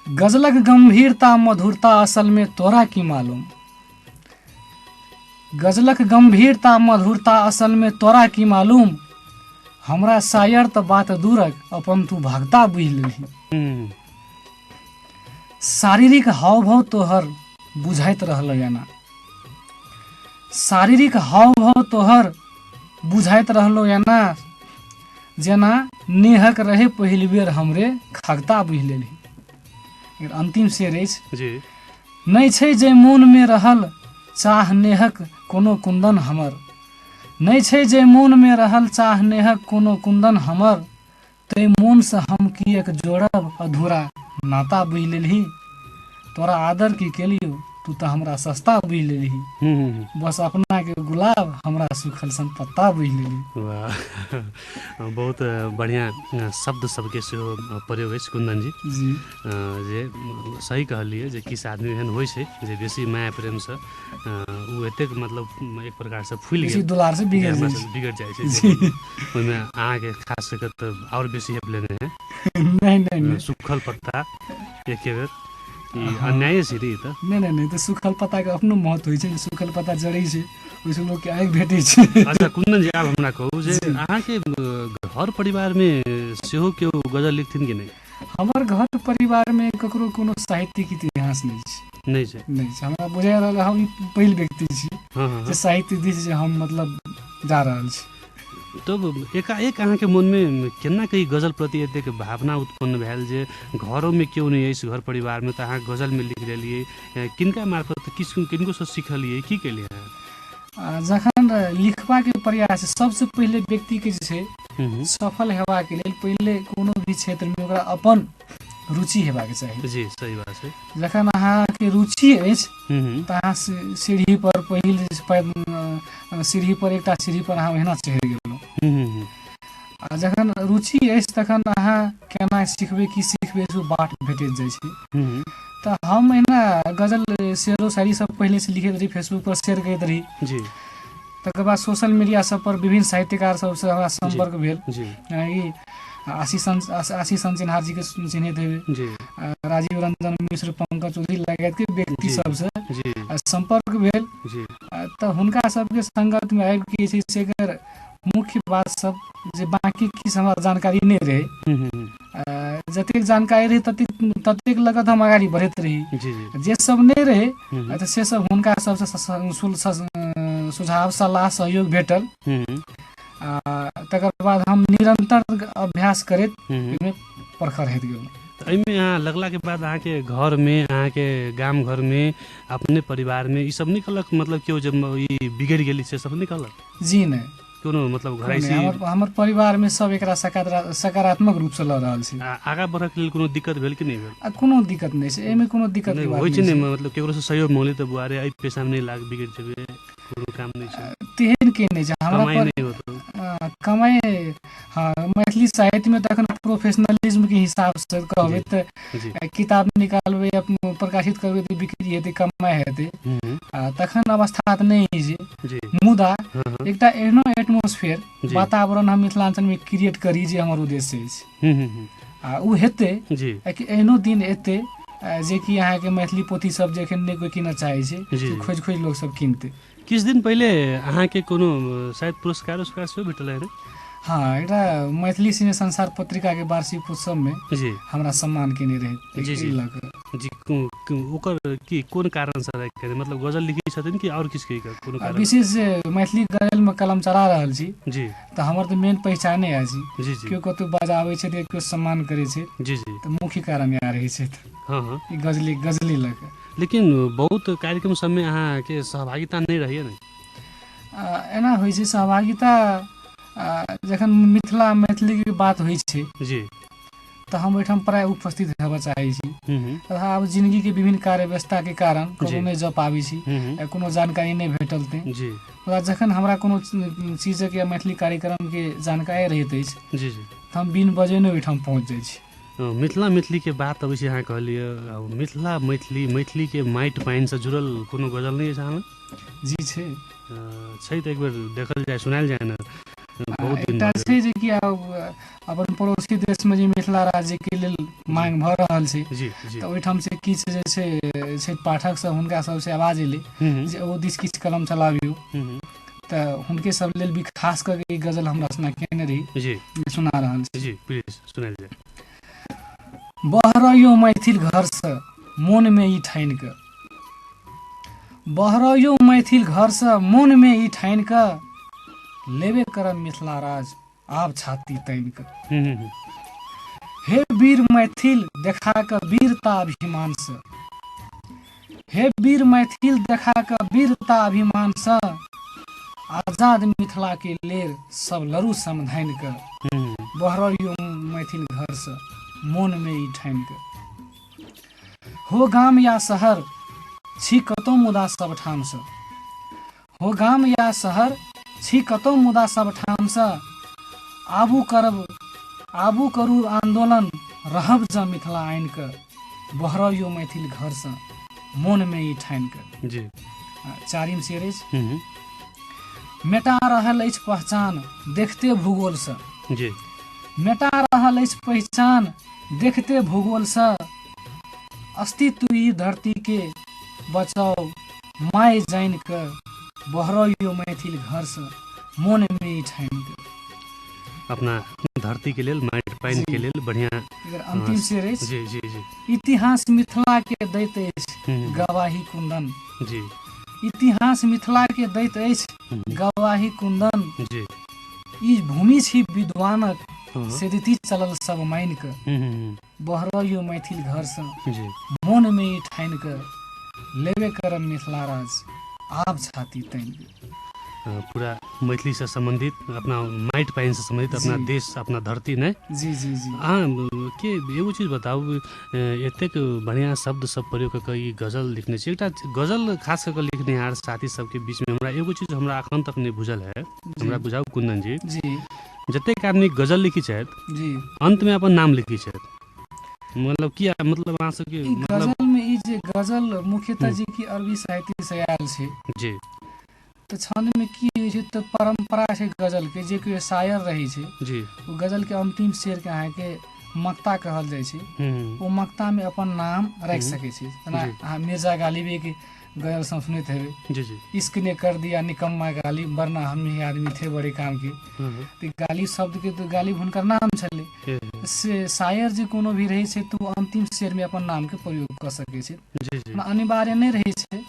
गजलक गंभीरता मधुरता असल में तोरा की मालूम। गजलक गंभीरता मधुरता असल में तोरा की मालूम, हमरा शायर तऽ बात दूरक अपन तू भगता बुझि लेलही। शारीरिक हाव भाव तोहर बुझाइत रहल एना। शारीरिक हाव भाव तोहर बुझाइत रहलो एना, जेना नेहक रहे पहिल बेर हमरे खगता बुझि लेलही। अंतिम शेर अछि जी। नहि छै जे मोन में रहल चाह नेहक कोनो कुंदन हमर। नहि छै जे मोन में रहल चाह नेहक कोनो कुंदन हमर, तै मोनसँ हम किएक जोड़ब अधूरा नाता बुझि लेलही। तोरा आदर की केलियौ तू तऽ हमरा सस्ता बुझि लेलही, बस अपना के गुलाब हमरा सुखल सन पत्ता बुझि लेलही। वाह बहुत बढ़िया शब्द सबके सेहो प्रयोग अछि कुंदन जी। जी जे सही कहलियै जे किछु आदमी एहन होइ छै जे बेसी माया प्रेमसँ ओ एतेक मतलब एक प्रकारसँ फूलि गेल, दुलारसँ बिगड़ि जाइ छै। ओहिमे अहाँके खास कऽ तऽ आओर बेसी हेप लेने है। नहि नहि सुखल पत्ता एके बेर अन्याय छै रे। तऽ नहि नहि नहि तऽ सुखल पत्ताके अपनो महत्व होइ छै। सुखल पत्ता जड़ै छै ओहिसँ लोकके आगि भेटै छै। अच्छा कुंदन जी आब हमरा कहू जे अहाँके घर परिवारमे सेहो केओ गजल लिखथिन कि नहि? हमर घर परिवारमे ककरो कोनो साहित्यिक इतिहास नहि छै। नहि छै। नहि छै। हमरा बुझा रहल हम ई पहिल व्यक्ति छी जे साहित्य दिस जे हम मतलब जा रहल छी। तब एकाएक अहाँके मोनमे केना कऽ ई गजल प्रति एतेक भावना उत्पन्न भेल जे घरोमे केओ नहि अछि घर परिवारमे, तऽ अहाँ गजलमे लिख लेलियै? किनका मार्फत, किनको सँ सिखलियै, की केलियै अहाँ? जखन लिखबाके प्रयास, सबसँ पहिले व्यक्तिके जे छै सफल हेबाके लेल पहिले कोनो भी क्षेत्रमे ओकरा अपन रुचि हेबाके चाही। जी, सही बात छै। जखन अहाँके रुचि अछि तऽ अहाँ सीढ़ी पर पहिल सीढ़ी पर, एकटा सीढ़ी पर अहाँ ओहिना चढ़ि गेलहुँ। आ जखन रुचि अछि तखन अहाँ केना सिखबै, की सिखबै, से बाट भेटैत जाइ छै। तऽ हम एहिना गजल, शेरो शायरी सब पहिलेसँ लिखैत रही, फेसबुक पर शेयर करैत रही। तकर बाद सोशल मीडिया सब पर विभिन्न साहित्यकार सबसँ हमरा सम्पर्क भेल। ई आशीष आशीष अनचिन्हार जीके चिन्हैत हेबै, राजीव रंजन मिश्र, पंकज चौधरी लगायतके व्यक्ति सबसँ सम्पर्क भेल। तऽ हुनका सबके संगतमे आबि के जे छै से एकर मुख्य बात सब जे बाँकी किछु हमरा जानकारी नहि रहै, जतेक जानकारी रहै ततेक ततेक लगत हम अगाडि बढ़ैत रही। जे सब नहि रहै तऽ से सब हुनका सबसँ सुझाव, सलाह, सहयोग भेटल। तकर बाद हम निरन्तर अभ्यास करैत ओहिमे प्रखर होइत गेलहुँ। तऽ एहिमे अहाँ लगलाके बाद अहाँके घरमे, अहाँके गाम घरमे, अपने परिवारमे ई सब नहि कहलक, मतलब केओ जब ई बिगड़ि गेली से सब नहि कहलक? जी नहि। कोनो मतलब घरैसी? हमर परिवारमे सब एकरा सकारात्मक रूपसँ लऽ रहल छै। आगाँ बढ़ऽके लेल कोनो दिक्कत भेल कि नहि भेल? कोनो दिक्कत नहि छै, एहिमे कोनो दिक्कत नहि होइ छै। नहि, मतलब केकरोसँ सहयोग मङ्गली तऽ बुआ रे एहि पेशामे नहि लाग, बिगड़ि जेबै, कोनो काम नहि छै, तेहन के नहि छै। हमरा कमाइ, हँ, मैथिली साहित्यमे तऽ एखन प्रोफेशनलिज्मके हिसाबसँ कहबै तऽ किताब निकालबै या प्रकाशित करबै तऽ बिक्री हेतै, कमाइ हेतै, आ तखन अवस्था तऽ नहि छै। मुदा एकटा एहनो एटमोस्फेयर, वातावरण हम मिथिलाञ्चलमे क्रिएट करी जे हमर उद्देश्य अछि, आ ओ हेतै कि एहनो दिन एतै जेकि अहाँके मैथिली पोथी सब जे एखन नहि कोइ कीनऽ चाहै छै, खोजि खोजि लोक सब कीनतै। किछु दिन पहिले अहाँके कोनो शायद पुरस्कार उस्कार सेहो भेटल है? हाँ, एकटा मैथिली सिने संसार पत्रिकाके वार्षिक उत्सवमे हमरा सम्मान केने रहै। जी जी जी। ओकर की कोन कारणसँ राखि, मतलब गजल लिखै छथिन कि आओर किछु के कोनो कारण? विशेष जे मैथिली गजलमे कलम चला रहल छी तऽ हमर तऽ मेन पहिचाने अछि। केओ कतहु बजाबै छै तऽ केओ सम्मान करै छै। जी जी। तऽ मुख्य कारण इएह रहै छै। हँ हँ ई गजली गजली लऽ कऽ। लेकिन बहुत कार्यक्रम सबमे अहाँके सहभागिता नहि रहैए ने? एना होइ छै, सहभागिता जखन मिथिला मैथिलीके बात होइ छै तऽ हम ओहिठाम प्रायः उपस्थित हेबऽ चाहै छी। तथा आब जिन्दगीके विभिन्न कार्य व्यस्तताके कारण कतहु नहि जा पाबै छी, कोनो जानकारी नहि भेटल तेँ। मुदा जखन हमरा कोनो चीजक या मैथिली कार्यक्रमके जानकारी रहैत अछि तऽ हम बिन बजेने ओहिठाम पहुँच जाइ छी। मिथिला मैथिलीके बात अबै छै, अहाँ कहलियै मिथिला मैथिली, मैथिलीके माटि पानिसँ जुड़ल कोनो गजल नहि अछि अहाँ? जी छै। छै तऽ एक बेर देखल जाय, सुनायल जाय ने। बहुत दिन एकटा छै जे कि आब अपन पड़ोसी देशमे जे मिथिला राज्यके लेल मांग भऽ रहल छै तऽ ओहिठाम से किछु जे छै छै पाठक सब, हुनका सबसँ आवाज एलै जे ओ दिस किछु कलम चलाबियौ, तऽ हुनके सब लेल भी खास कऽ के ई गजल हम रचना केने रही, सुना रहल छी। जी प्लीज, सुनायल जाय। बहरैयो मैथिल घरसँ मोनमे ई ठानि कऽ, बहरैयो मैथिल घरसँ मोनमे ई ठानि कऽ, लेबे करब मिथिला राज आब छाती तानि कऽ। हे वीर मैथिल देखा कऽ वीरता अभिमानसँ, हे वीर मैथिल देखा कऽ वीरता अभिमानसँ, आजाद मिथिलाके लेल सब लड़ू समधानि कऽ। बहरैयो मैथिल घरसँ मोनमे ई ठानि कऽ। हो गाम या शहर छी कतौ मुदा सब ठामसँ, हो गाम या शहर छी कतौ मुदा सब ठामसँ, आबू करब आबू करू आन्दोलन रहब जँ मिथिला आनि कऽ। बहरैयो मैथिल घरसँ मोनमे ई ठानि कऽ। चारिम शेर अछि। मेटा रहल अछि पहचान देखते भूगोलसँ, मेटा रहल अछि पहिचान देखते भूगोलसँ, अस्तित्व ई धरतीके बचाउ माय जानि कऽ। बहरैयो मैथिल घरसँ मोनमे ई ठानि कऽ। अपना धरती के लेल, माटि पानि के लेल बढ़िया। एकर अंतिम शेर अछि। जी जी जी। इतिहास मिथिला के दैत अछि गवाही कुंदन। जी। इतिहास मिथिला के दैत अछि गवाही कुंदन। जी। ई भूमि छी विद्वानक सेदिति चलल सब मानि के, बहरइयो मैथिल घर से मोन में ई ठानि के, लेबे करम मिथिला राज आब छाती तानि के। पूरा मैथिली से संबंधित, अपना माटि पानि से संबंधित, अपना देश अपना धरती ने। जी जी जी। अहाँ के एगो चीज बताउ, एतेक बढ़िया शब्द सब प्रयोग कऽ के ई गजल लिखने छी। एकटा गजल खास कऽ के लिखनिहार साथी सबके बीच में हमरा एगो चीज हमरा अखन तक नहीं बुझल है, हमरा बुझाउ कुंदन जी। जी। जतेक आदमी गजल लिखी छथि जी अंत में अपन नाम लिखी छथि, मतलब किया, मतलब अहाँ सबके मतलब गजल में ई जे गजल मुख्यतः जे कि अरबी साहित्य से आयल छै जी, तऽ छंद में की होइ छै तऽ परंपरा छै गजल के, जे कोई शायर रहै छै जी ओ गजल के अंतिम शेर के अहाँके मक्ता कहल जाइ छै। ओ मक्ता में अपन नाम राखि सकै छै। जेना अहाँ मिर्जा गालिबे के गजल सब सुनैत हेबै। जी जी। इश्क ने कर दिया निकम्मा गालिब वरना हम ही आदमी थे बड़े काम के। तऽ गालिब शब्द के तऽ गालिब हुनकर नाम छलै। से शायर जे कोनो भी रहै छै तऽ ओ अंतिम शेर में अपन नाम के प्रयोग कऽ सकै छै, अनिवार्य नहि रहै छै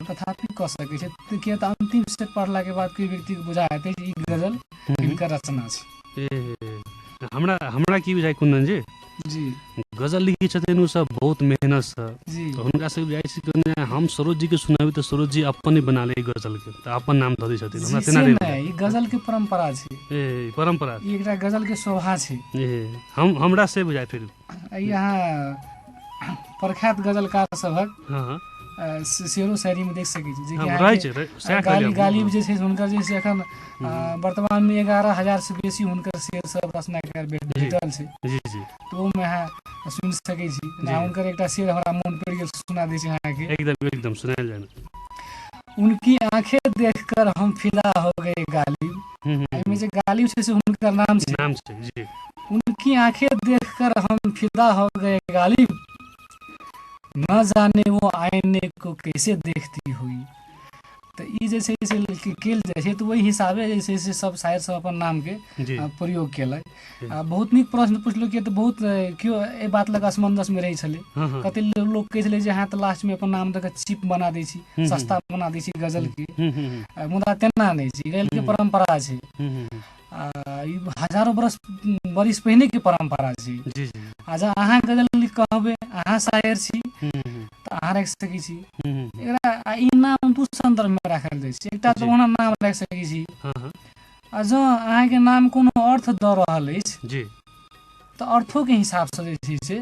तथापि कऽ सकै छै। किया तऽ अंतिम शेर पढ़ला के बाद कोई व्यक्ति के बुझा हेतै जे ई गजल हिनकर रचना छै। हमरा हमरा की बुझाइ कुंदन जी, जी गजल लिखै छथिन ओ सब बहुत मेहनत से, जी हुनका सब बुझाइ छै कि हम सरोज जी के सुनाबी तऽ सरोज जी अपन बना ले गजल के, तऽ अपन नाम धऽ दै छथिन। हमरा तेना नहि, ई गजल के परंपरा छै। ए परंपरा, ई एकटा गजल के शोभा छै। ए हम हमरा से बुझाइ फिर यहाँ प्रख्यात गजलकार सभक शेरो शायरी में देख सकै छी जे गालिब जे छै हुनकर जे छै एखन वर्तमान में 11,000 से बेसी हुनकर शेर सब रचनाकार भेटल छै। जी जी। तऽ ओहिमे अहाँ सुनि सकै छी। हुनकर एकटा शेर हमरा मोन पड़ि गेल, सुना दै छी अहाँके। एकदम एकदम सुनायल जाय। उनकी आंखें देखकर हम फिदा हो गए गालिब। एहिमे जे गालिब छै से हुनकर नाम छै। नाम छै जी। उनकी आंखें देखकर हम फिदा हो गए गालिब, न जाने वो आईने को कैसे देखती हुई। तऽ ई जे छै से कयल जाइ छै तऽ ओहि हिसाबे जे छै से सब शायर सब अपन नामके प्रयोग केलक। आ बहुत नीक प्रश्न पुछलहुँ, किया तऽ बहुत केओ एहि बात लग असमंजसमे रहै छलै। कते लोक कहै छलै जे अहाँ तऽ लास्टमे अपन नाम दऽ कऽ चीप बना दै छी, सस्ता बना दै छी गजलके, मुदा तेना नहि छै। गजलके परम्परा छै, आ ई हजारो बरिस पहिने के परम्परा छै। आ जँ अहाँ गजल लिख कहबै, अहाँ शायर छी तऽ अहाँ राखि सकै छी एकरा। ई नाम दू सन्दर्भमे राखल जाइ छै। एकटा तऽ ओना नाम राखि सकै छी, आ जँ अहाँके नाम कोनो अर्थ दऽ रहल अछि तऽ अर्थोके हिसाबसँ जे छै से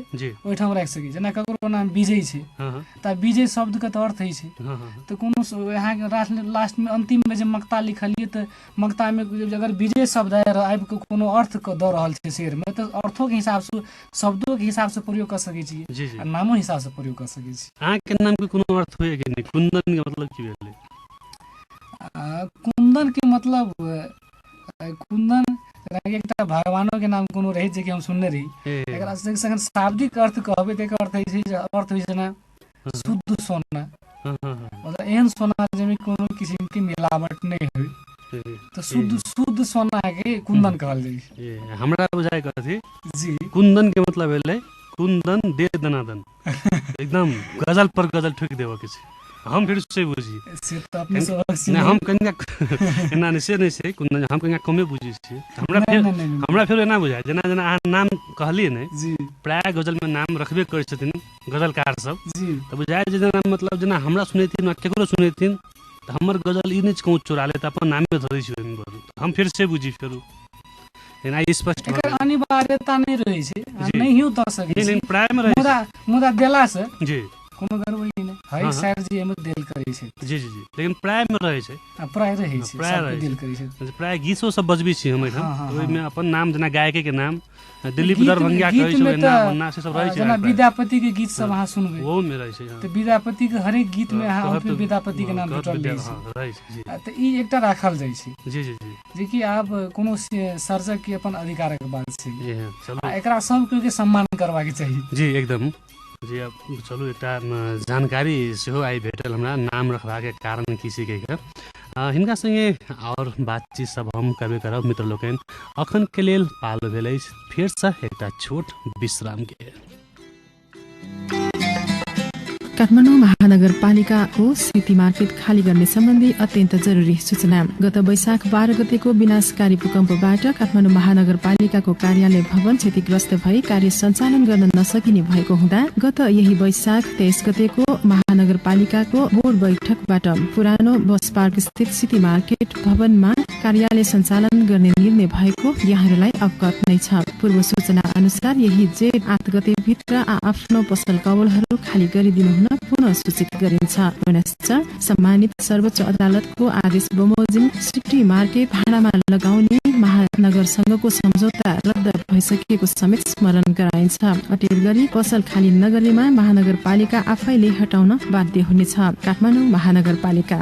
ओहिठाम राखि सकै छी। जेना ककरो नाम विजय छै तऽ विजय शब्दके तऽ अर्थ होइ छै, तऽ कोनो अहाँके लास्टमे अन्तिममे जे मक्ता लिखलियै तऽ मक्तामे अगर विजय शब्द आबि कऽ कोनो अर्थ दऽ रहल छै शेरमे तऽ अर्थोके हिसाबसँ शब्दोके हिसाबसँ प्रयोग कऽ सकै छी आ नामो हिसाबसँ प्रयोग कऽ सकै छी। अहाँके नामके कोनो अर्थ होइए कि नहि? कुंदनके मतलब की भेलै? कुंदनके मतलब कुंदन एकटा भगवानो के नाम कोनो रहै जे कि हम सुनने रही। एकरा संग शाब्दिक अर्थ कहबै तऽ एकर अर्थ होइ छै, अर्थ होइ छै जेना शुद्ध सोना, मतलब एहन सोना जाहिमे कोनो किसिमके मिलावट नहि होइ, तऽ शुद्ध शुद्ध सोना के कुंदन कहल जाइ छै। हमरा बुझाइ कथी जी, कुंदन के मतलब भेलै कुंदन दे दनादन, एकदम गजल पर गजल ठोकि देबऽ के छै। हम फिर से बुझी से तऽ अपने सब नहि, हम कनिका एना नहि से नहि छै कुंदन, हम कनिका कमे बुझै छियै। हमरा फेर एना बुझाय जेना जेना अहाँ नाम कहलियै ने, प्रायः गजलमे नाम रखबे करै छथिन गजलकार सब, तऽ बुझाय जे जेना मतलब जेना हमरा सुनेथिन वा केकरो सुनेथिन तऽ हमर गजल ई नहि कहूँ चोरा ले तऽ अपन नामे धऽ दै छी ओहिमे बरू, हम फेर से बुझी फेरू एना स्पष्ट। एकर अनिवार्यता नहि रहै छै, नहियो दऽ सकै छी प्रायः मे रहै, मुदा देला से जी कोनो गड़बड़ी नहि। हरेक शायर जी एहिमे देल करै छै। जी जी जी। लेकिन प्राय मे रहै छै, प्राय रहै छै, प्राय देल करै छै। प्राय गीतो सब बजबै छी हम एहिठाम, ओहिमे अपन नाम जेना गायके के नाम दिलीप दरभंगिया कहै छै, ओहिना ओना से सब रहै छै। जेना विद्यापति के गीत सब अहाँ सुनबै ओहो मे रहै छै, तऽ विद्यापति के हरेक गीत मे अहाँ अंत में विद्यापति के नाम भेटल रहै छै। तऽ ई एकटा राखल जाइ छै। जी जी जी। जे कि आब कोनो सर्जक के अपन अधिकारक बात छै। आ एकरा सब के सम्मान करबाक चाही। जी एकदम जी। अब चलू एकटा जानकारी सेहो आइ भेटल हमरा नाम रखबाके कारण की छै कहिके। हिनका संगे और बातचीत सब हम करबे करब मित्र लोकनि। अखन के लेल पालो भेल अछि फेरसँ एकटा छोट विश्राम के। काठमाडौँ महानगरपालिकाको सिटी मार्केट खाली गर्ने सम्बन्धी अत्यन्त जरुरी सूचना। गत वैशाख 12 गतेको विनाशकारी भूकम्पबाट काठमाडौँ महानगरपालिकाको कार्यालय भवन क्षतिग्रस्त भई कार्य सञ्चालन गर्न नसकिने भएको हुँदा गत यही वैशाख 23 गतेको महानगरपालिकाको बोर्ड बैठकबाट पुरानो बस पार्क स्थित सिटी मार्केट भवनमा कार्यालय सञ्चालन गर्ने निर्णय भएको यहाँहरूलाई अवगत नै छ। पूर्व सूचना अनुसार यही जेठ 8 गते भित्र आफ्नो पसल कवलहरू खाली गरिदिनु हुन पुनः सूचित गरिन्छ। पुनश्च सम्मानित सर्वोच्च अदालतको आदेश बमोजिम सिटी मार्केट भाडामा लगाउने महानगरसँगको सम्झौता रद्द भइसकेको समेत स्मरण गराइन्छ। अटेर गरी पसल खाली नगरेमा महानगरपालिका आफैले हटाउन बाध्य हुनेछ। काठमाडौँ महानगरपालिका।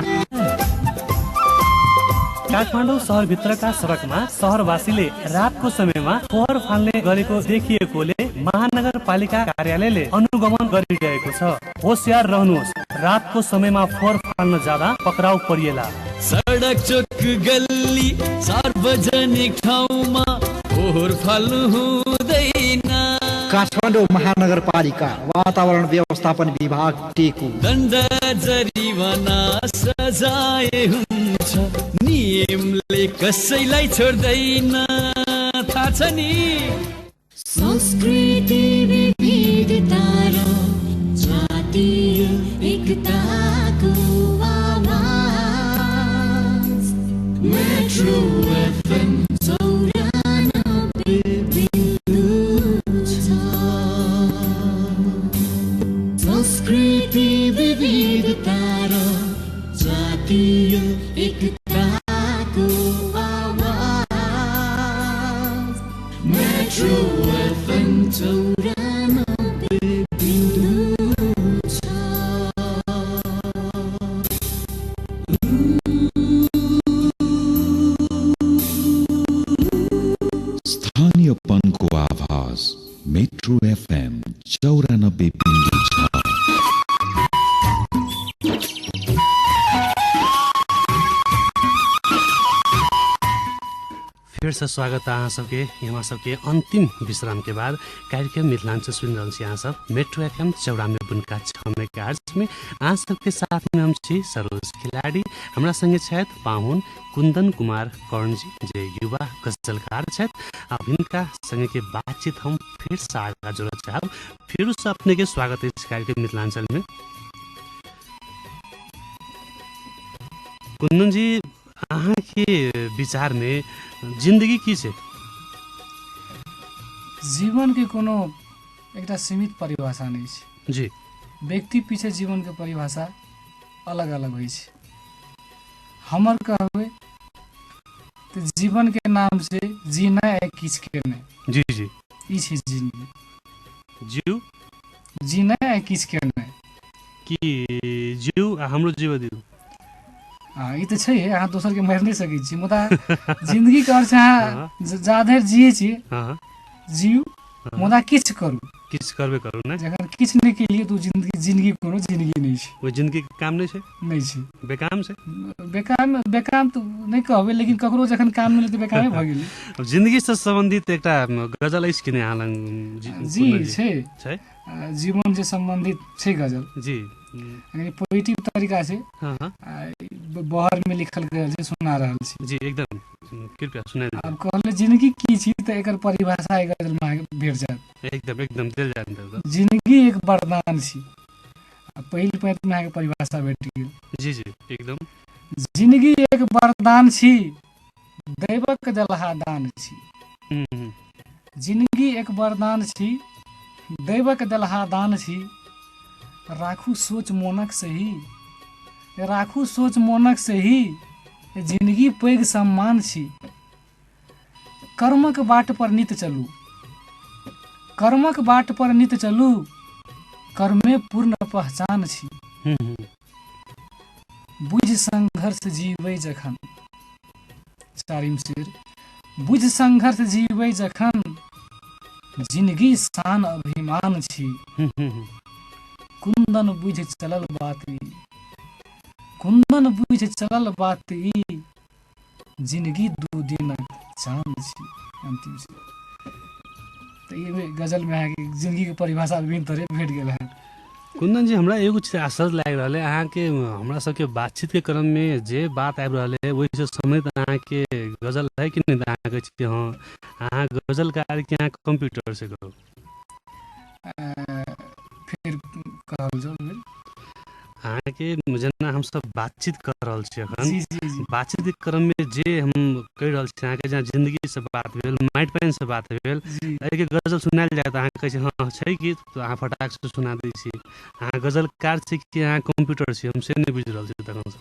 काठमाडौँ शहरभित्रका सडकमा शहरवासीले रातको समयमा फोहोर फाल्ने गरेको देखिएकोले महानगरपालिका कार्यालयले अनुगमन गरिरहेको छ। होसियार रहनुहोस्, रातको समयमा फोहोर फाल्न जाँदा पक्राउ परिएला। सडक चोक गल्ली सार्वजनिक ठाउँमा फोहोर फाल्नु हुँदैन। काठमाडौँ महानगरपालिका वातावरण व्यवस्थापन विभाग टेकु। दण्ड जरिवाना सजाय हुन्छ, नियमले कसैलाई छोड्दैन, थाहा छ नि। संस्कृति विविधता र जातीय एकताको आवाज मेट्रो एफएम 94.6। संस्कृति विविधता र जातीय एकताको आवाज मेट्रो एफएम 94.6। स्थानीयपनको आवाज मेट्रो एफएम 94.6। फिर से स्वागत अहाँ सबके यहाँ सबके अंतिम विश्राम के बाद कार्यक्रम मिथिलांचल सुनि रहल छी अहाँ सब मेट्रो एफएम 94.6 मेगाहर्ट्ज में। अहाँ सबके साथ में हम छी सरोज खिलाड़ी, हमरा संगे छथि पाहुन कुंदन कुमार कर्ण जी जे युवा गजलकार छथि। अब हिनका संगे के बातचीत हम फिर से आगा जोड़ऽ चाहब। फिर से अपने के स्वागत है इस कार्यक्रम मिथिलांचल में। कुंदन जी, अहाँ के विचार में जिंदगी की छै? जीवन के कोनो एकटा सीमित परिभाषा नहीं छै जी। व्यक्ति पीछे जीवन के परिभाषा अलग अलग होइ छै। हमर कहबै तऽ जीवन के नाम से जीना है किछ केनाइ। जी जी, ई छै जिंदगी। जीव जीना है किछ केनाइ कि जीव हमरो जीव दिउ। ई तऽ छै, अहाँ दोसर के मारि नहि सकै छी, मुदा जिंदगी के अर्थ अहाँ जा धरि जियै छी जीव, मुदा किछु करू, किछु करबे करू ने। जखन किछु नहि केलियै तऽ जिंदगी जिंदगी कोनो जिंदगी नहि छै। ओ जिंदगी के काम नहि छै, नहि छै, बेकाम छै। बेकाम बेकाम तऽ नहि कहबै, लेकिन ककरो जखन काम मिलत तऽ बेकामे भऽ गेलै। जिंदगी से सम्बन्धित एकटा गजल अछि कि नहि अहाँ लग? जी छै, छै जीवन से सम्बन्धित छै गजल जी। पोइटिव तरीका से बहर में लिखल गयल छै, सुना रहल छी जी। एकदम कृपया सुना। आब कहले जिंदगी की छी तऽ एकर परिभाषा एक गजल में भेट जायत। एकदम एकदम देल जायत। जिंदगी एक वरदान छी, पहिल पाँति में अहाँके परिभाषा भेट गेल जी जी एकदम। जिंदगी एक वरदान छी, दैवक देलहा दान छी। जिंदगी एक वरदान छी, दैवक देलहा दान छी। राखू सोच मोनक सही, राखू सोच मोनक सही, जिंदगी पैघ सम्मान छी। कर्मक बाट पर नित चलू, कर्मक बाट पर नित चलू, कर्मे पूर्ण पहचान छी। बुझ संघर्ष जीवै जखन, चारिम शेर, बुझ संघर्ष जीवै जखन, जिंदगी शान अभिमान छी। कुंदन बुझ चलल बात ई, कुन्दन बुझि चलल बात ई, जिंदगी 2 दिनक चान छी। अंतिम छै। तऽ ई गजल में अहाँके जिंदगी के परिभाषा विभिन्न तरह भेट गेल है। कुंदन जी, हमरा एगो चीज आश्चर्य लागि रहल है, अहाँके हमरा सबके बातचीत के क्रम में जे बात आबि रहल है ओहिसँ सम्बन्धित अहाँके गजल है कि नहि? तऽ अहाँ कहै छी हँ, अहाँ गजलकार कि अहाँ कंप्यूटर से कहू? फेर कहल जाउ बेर। अहाँके जेना हमसब बातचीत कर रहल छी अखन, जी जी जी बातचीत के क्रम में जे हम कहि रहल छी, अहाँके जेना जिंदगी से बात भेल, माटि पानि से बात भेल, जी एहिके गजल सुनायल जाय तऽ अहाँ कहै छी हँ छै कि, तऽ अहाँ फटाक से सुना दै छी। अहाँ गजलकार छी कि अहाँ कंप्यूटर छी, हम से नहि बुझि रहल छी तखन से।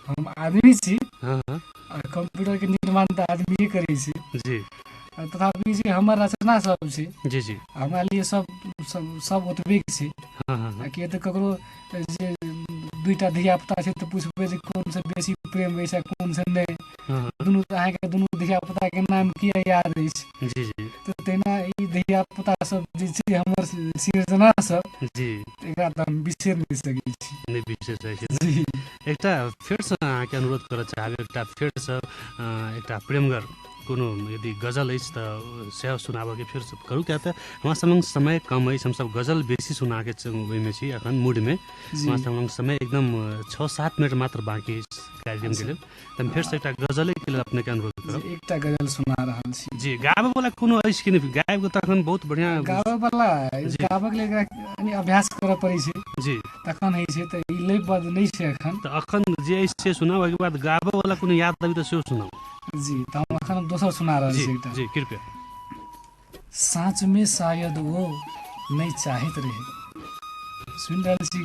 हम आदमी छी हँ हँ आ कंप्यूटर के निर्माण तऽ आदमीए करै छै। जी आ तथापि जे हमर रचना सब छै, जी जी हमरा लिए सब सब सब ओतबे छै। हँ हँ हँ किया तऽ ककरो जे 2टा धिया पुता छै तऽ पुछबै जे कोन से बेसी प्रेम अछि आ कोन से नहि, हँ हँ दुनू अहाँके दुनू धिया पुता के नाम किया याद अछि? जी जी तऽ तहिना ई धिया पुता सब जे छै हमर सृजना सब, जी एकरा तऽ हम बिसरि नहि सकै छी। नहि बिसरि सकै छी। जी एकटा फेरसँ अहाँके अनुरोध करऽ चाहब, एकटा फेरसँ एकटा प्रेमगर कोनो यदि गजल अछि तऽ सेहो सुनाबऽके फेरसँ करू, किया तऽ हमरा सभलग समय कम अछि, हमसभ गजल बेसी सुनाके ओहिमे छी एखन मूडमे। जी हमरा सभलग समय एकदम 6-7 मिनट मात्र बाँकी अछि कार्यक्रमके अच्छा लेल, तऽ हम फेरसँ एकटा गजलेके लेल अपनेके अनुरोध करब। जी, एकटा गजल सुना रहल छी। जी, गाबऽवला कोनो अछि कि नहि? गाबि तखन बहुत बढ़िआँ। गाबऽ वाला जी गाबऽके लेल एकरा कनि अभ्यास करऽ पड़ै छै जी तखन होइ छै, तऽ ई लयबद्ध नहि छै एखन। तऽ अखन जे अछि से सुनाउ, ओहिके बाद गाबऽवला कोनो याद अबै तऽ सेहो सुनाउ। जी, तऽ हम एखन दोसर सुना रहल जी छी एकटा। जी कृपया। साँच में शायद वो नहीं चाहैत रहे। सुनि रहल छी?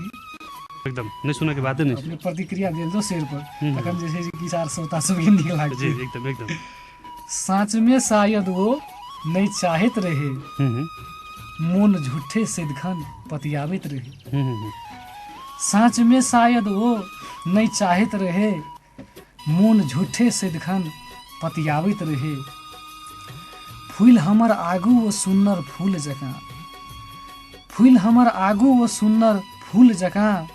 एकदम नहि सुनऽके बाते नहि छै। अपने प्रतिक्रिया देल दो शेर पर, हम्म, तखन जे छै से विचार श्रोता सबके नीक जी लागतै। एकदम एकदम। साँच में शायद वो नहीं चाहैत रहे, हम्म मोन झूठे सदिखन पतियाबैत रहे। हम्म हम्म साँच में शायद वो नहीं चाहैत रहे, मोन झूठे सदिखन पतियाबैत रहे। फूल हमर आगू ओ सुन्नर फूल जकाँ, फूल हमर आगू ओ सुन्नर फूल जकाँ,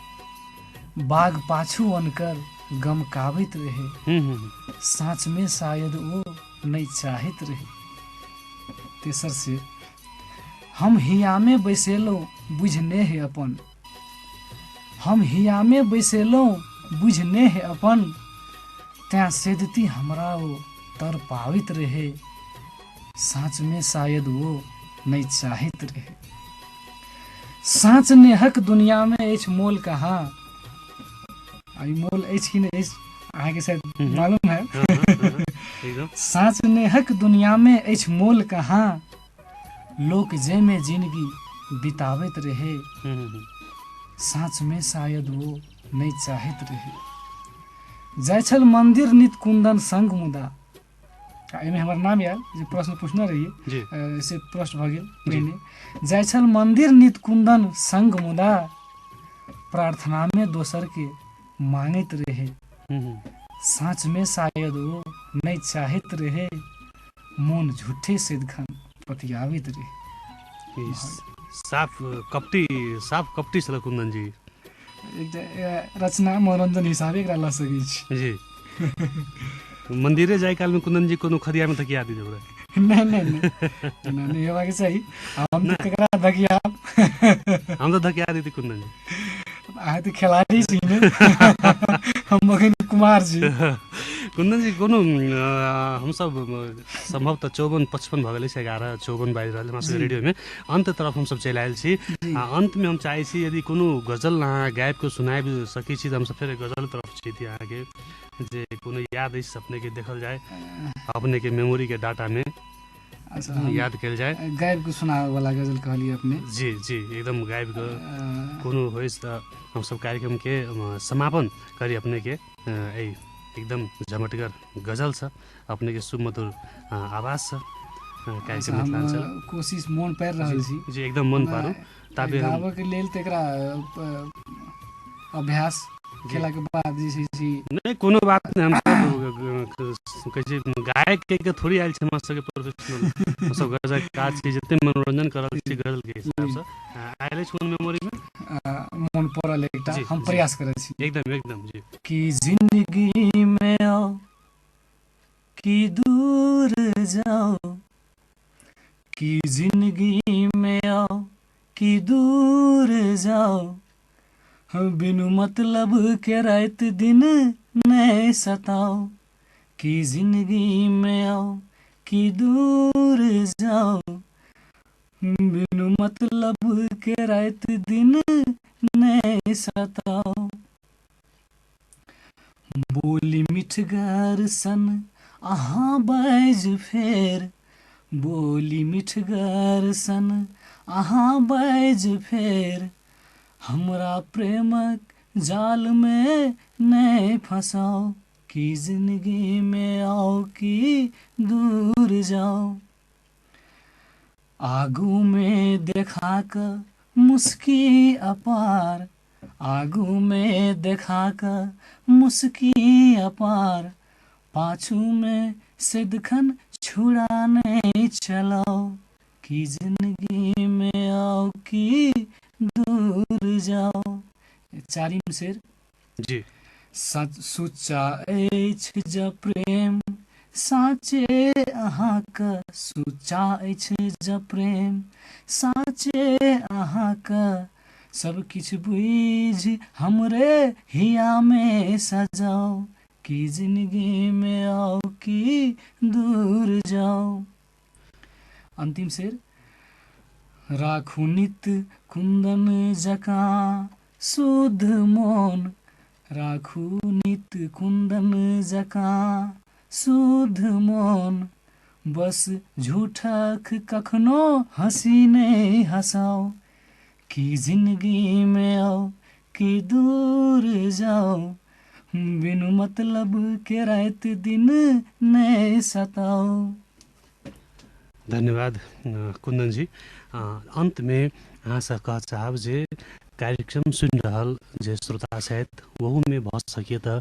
बाग पाछू अनकर गमकाबैत रहे। हम्म हम्म साँच में शायद ओ नहीं चाहैत रहे। तेसर से, हम हियामे बैसेलहुँ बुझने हे अपन, हम हियामे बैसेलहुँ बुझने हे अपन, तैं सेदती हमरा ओ तर पाबैत रहे। साँच में शायद वो नहीं चाहैत रहे। साँच नेहक दुनिया में अछि मोल कहाँ, आ ई मोल अछि कि नहि अछि अहाँके शायद मालूम है। हँ हँ हँ एकदम। साँच नेहक दुनिया में अछि मोल कहाँ, लोक जाहिमे जिंदगी बिताबैत रहे। हम्म हम्म साँच में शायद वो नहीं चाहैत रहे। जाइ छल मंदिर नित कुंदन संग मुदा, आ एहिमे हमर नाम आयल जे प्रश्न पूछने रहियै जी से प्रश्न भऽ गेल पहिने। जाइ छल मंदिर नित कुंदन संग मुदा, प्रार्थनामे दोसरके मांगैत रहे। हम्म साँच में शायद वो नहीं चाहैत रहे, मोन झूठे सदिखन पतियाबैत रहे। ई साफ कपटी, साफ कपटी छल कुंदन जी। एकटा रचना मनोरञ्जन हिसाबे एकरा लऽ सकै छी। जी, मंदिरे जाय काल में कुंदन जी कोनो खदिया में धकिया दी ओकरा? नहि नहि नहि, एना नहि हेबाक चाही। हम तऽ ककरा धकियाब? हम तऽ धकिया देती कुंदन जी। अहाँ तऽ खेलाड़ी छी ने, हम अखन कुमार छी। कुंदन जी, कोनो हमसब सम्भवतः 54-55 भऽ गेल अछि, 11:54 बाजि रहल हमरा सबके जी रेडियोमे। अन्त तरफ हमसब चलि आयल छी। जी आ अन्तमे हम चाहै छी यदि कोनो गजल अहाँ गाबि कऽ सुनाबि सकै छी तऽ हमसब फेर गजल तरफ छी अहाँके, जे कोनो याद अछि अपनेके देखल जाय, अपनेके मेमोरीके डाटामे अच्छा, हम याद कयल जाय। गाबि कऽ सुनाबऽ वाला गजल कहलियै अपने? जी जी एकदम गाबि कऽ कोनो होइस तऽ हमसब कार्यक्रमके समापन करी अपनेके एहि एकदम झमटगर गजलसँ, अपनेके सुमधुर आवाजसँ अच्छा, कार्यक्रम हम मिथिलाञ्चल। कोशिश मोन पारि रहल जी छी। जी एकदम मन ओना पारू ताबे हम गाबऽके लेल तऽ एकरा अभ्यास जी केलाके बाद जे छै से नहि कोनो बात नहि, हमसब कहै छै गायक के थोड़ी आयल छै हमरा सबके प्रोफेशनल, हमसब गजल काज छी, जते मनोरंजन कर रहल छी गजल के हिसाबसँ आयल अछि कोन मेमोरीमे मोन पड़ल गाबल एकटा हम प्रयास करै छी। एकदम एकदम जी। कि जिंदगी में आओ कि दूर जाओ, कि जिंदगी में आओ कि दूर जाओ, बिनु मतलब के रात दिन नहीं सताओ, कि जिंदगी में आओ कि दूर जाओ, बिनु मतलब के रात दिन नहीं सताओ। बोली मिठगर सन अहाँ बाजि फेर, बोली मिठगर सन अहाँ बाजि फेर, हमरा प्रेमक जाल में नहीं फंसाओ, कि जिंदगी में आओ कि दूर जाओ। आगू में देखा क मुस्की अपार, आगू में देखा क मुस्की अपार, पाछू में सिदखन छुड़ा नहीं चलाओ, कि जिंदगी में आओ कि दूर जाओ। चारिम शेर जी। सुच्चा अछि ज प्रेम साँचे अहाँक, सुच्चा अछि ज प्रेम साँचे अहाँक, सब किछु बुझि हमरे हिया में सजाओ, कि जिंदगी में आओ कि दूर जाओ। अंतिम शेर। राखू नित कुंदन जकाँ शुद्ध मोन, राखू नित कुंदन जकाँ शुद्ध मोन, बस झूठक कखनो हँसी नहीं हँसाओ, कि जिंदगी में आओ कि दूर जाओ, बिनु मतलब के रात दिन नहीं सताओ। धन्यवाद कुंदन जी। अंत में अहाँसँ कह चाहब जे कार्यक्रम सुनि रहल जे श्रोता छथि ओहूमे भऽ सकिए तऽ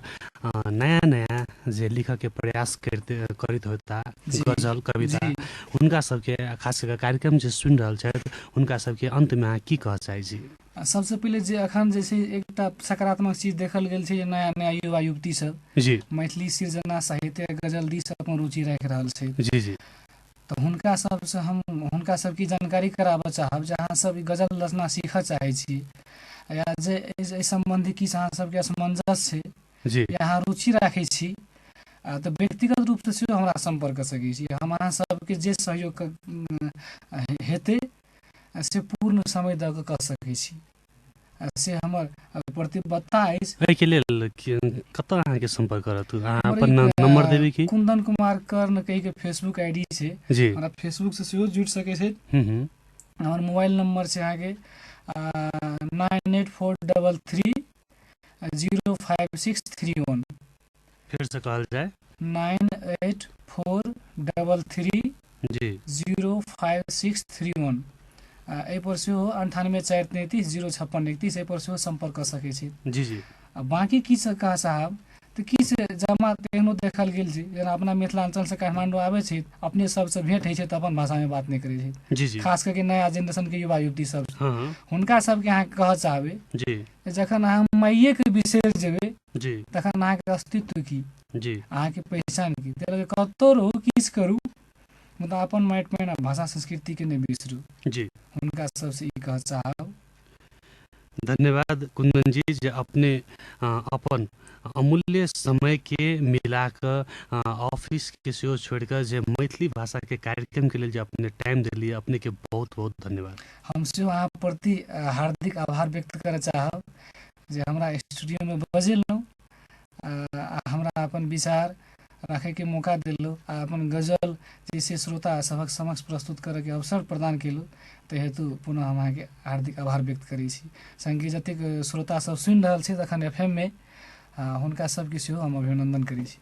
नयाँ नयाँ जे लिखऽके प्रयास करैत होता गजल कविता, हुनका सबके खास कऽ कार्यक्रम जे सुनि रहल छथि हुनका सबके अंतमे अहाँ की कह चाहै छी? सबसँ पहिले जे अखन जे छै एकटा सकारात्मक चीज देखल गेल छै जे नयाँ नयाँ युवा युवती सब जी मैथिली सृजना साहित्य गजल दिस अपन रुचि राखि रहल छै। जी जी। तऽ हुनका सबसँ हम हुनका सबके जानकारी कराबऽ चाहब जे अहाँ सब गजल रचना सीखऽ चाहै छी या जे एहि सम्बन्धी किछु अहाँ सबके असमंजस छै जी या अहाँ रुचि राखै छी तऽ व्यक्तिगत रूपसँ सेहो हमरा सम्पर्क कऽ सकै छी। हम अहाँ सबके जे सहयोग हेतै से पूर्ण समय दऽ कऽ सकै छी, से हमर प्रतिबद्धता अछि। एहिके लेल कतऽ अहाँके सम्पर्क करत? अहाँ अपन नंबर देबै की? कुंदन कुमार कर्ण कहिके फेसबुक आईडी छै, हमरा फेसबुक से सेहो जुड़ि सकै छै। हमर मोबाइल नंबर छै अहाँके 9843 05631। फिर से कहल जाए। 9843 जी 05631। एहिपर सेहो 98 4 33 0 56 31 एहिपर सेहो सम्पर्क कऽ सकै छी। जी जी। आ बाँकी किछु कह साहब तऽ किछु जमा एहनो देखल गेल छै जेना अपना मिथिलाञ्चलसँ काठमाण्डू आबै छै अपने सबसँ भेँट होइ छै तऽ अपन भाषामे बात नहि करै छै। जी जी। खास करके नया जेनरेशनके युवा युवती सब, हुनका सबके अहाँ कहऽ चाहबै जी जखन अहाँ माइएके बिसरि जेबै जी तखन अहाँके अस्तित्व की, जी अहाँके पहचान की। ताहि लऽ कऽ कतहु रहू किछु करू मुदा अपन माटि पानि आ भाषा संस्कृतिके नहि बिसरू। जी। हुनका सबसँ ई कह चाहब। धन्यवाद कुंदन जी जे अपने अपन अमूल्य समय के मिला कऽ ऑफिस के सेहो छोड़ि कऽ जे मैथिली भाषा के कार्यक्रम के लेल जे अपने टाइम देलियै, अपने के बहुत बहुत धन्यवाद। हम सेहो अहाँ प्रति हार्दिक आभार व्यक्त करऽ चाहब जे हमरा स्टूडियोमे बजेलहुँ आ हमरा अपन विचार राखैके मौका देलहुँ आ अपन गजल जैसे श्रोता सभक समक्ष प्रस्तुत करैके अवसर प्रदान केलहुँ, ताहि हेतु पुनः हम अहाँके हार्दिक आभार व्यक्त करै छी। सङ्गे जतेक श्रोता सब सुनि रहल छै तखन एफ एम मे हुनका सबके सेहो हम अभिनन्दन करै छी।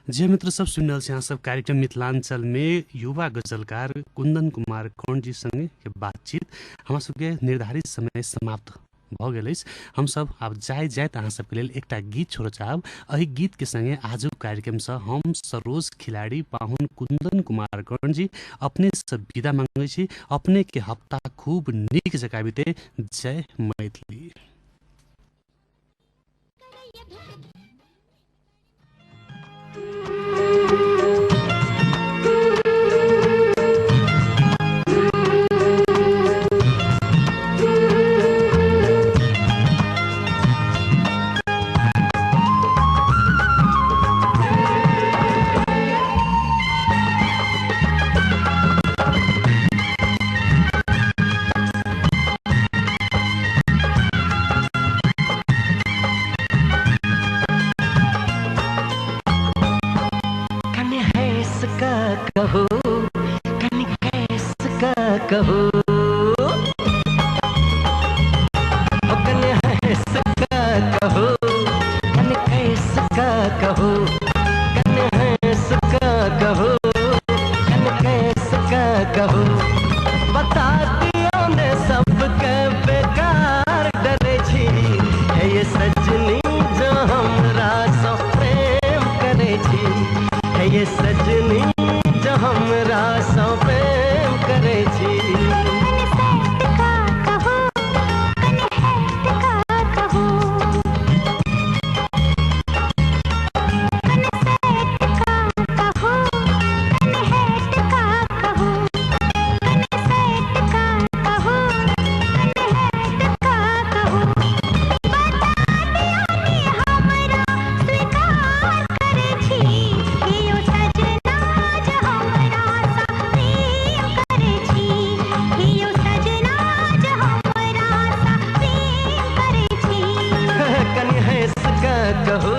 जे मित्र सब सुनि रहल छी अहाँ सब कार्यक्रम मिथिलाञ्चल में युवा गजलकार कुंदन कुमार कर्ण जी संगे के बातचीत हमरा सबके निर्धारित समय समाप्त भऽ गेल अछि। हमसब आब जाइत जाइत अहाँ सबके लेल एकटा गीत छोड़ऽ चाहब। एहि गीत के संगे आजुक कार्यक्रमसँ हम सरोज खिलाड़ी पाहुन कुंदन कुमार कर्ण जी अपने से विदा मांगै छी। अपने के हप्ता खूब नीक जकाँ बीते। जय मैथिली। कने हैस का कहो, कने कैस का कहो, ओ कने हैस का कहो, कने कैस का कहो, कने हैस का कहो, कने कैस का कहो। बता दियो ने सबके बेकार डरे छी, है ये सजनी जो हमरा सो प्रेम करे छी, है ये सजनी जो हमरा सो प्रेम करे छी। कनि हंस का कहो,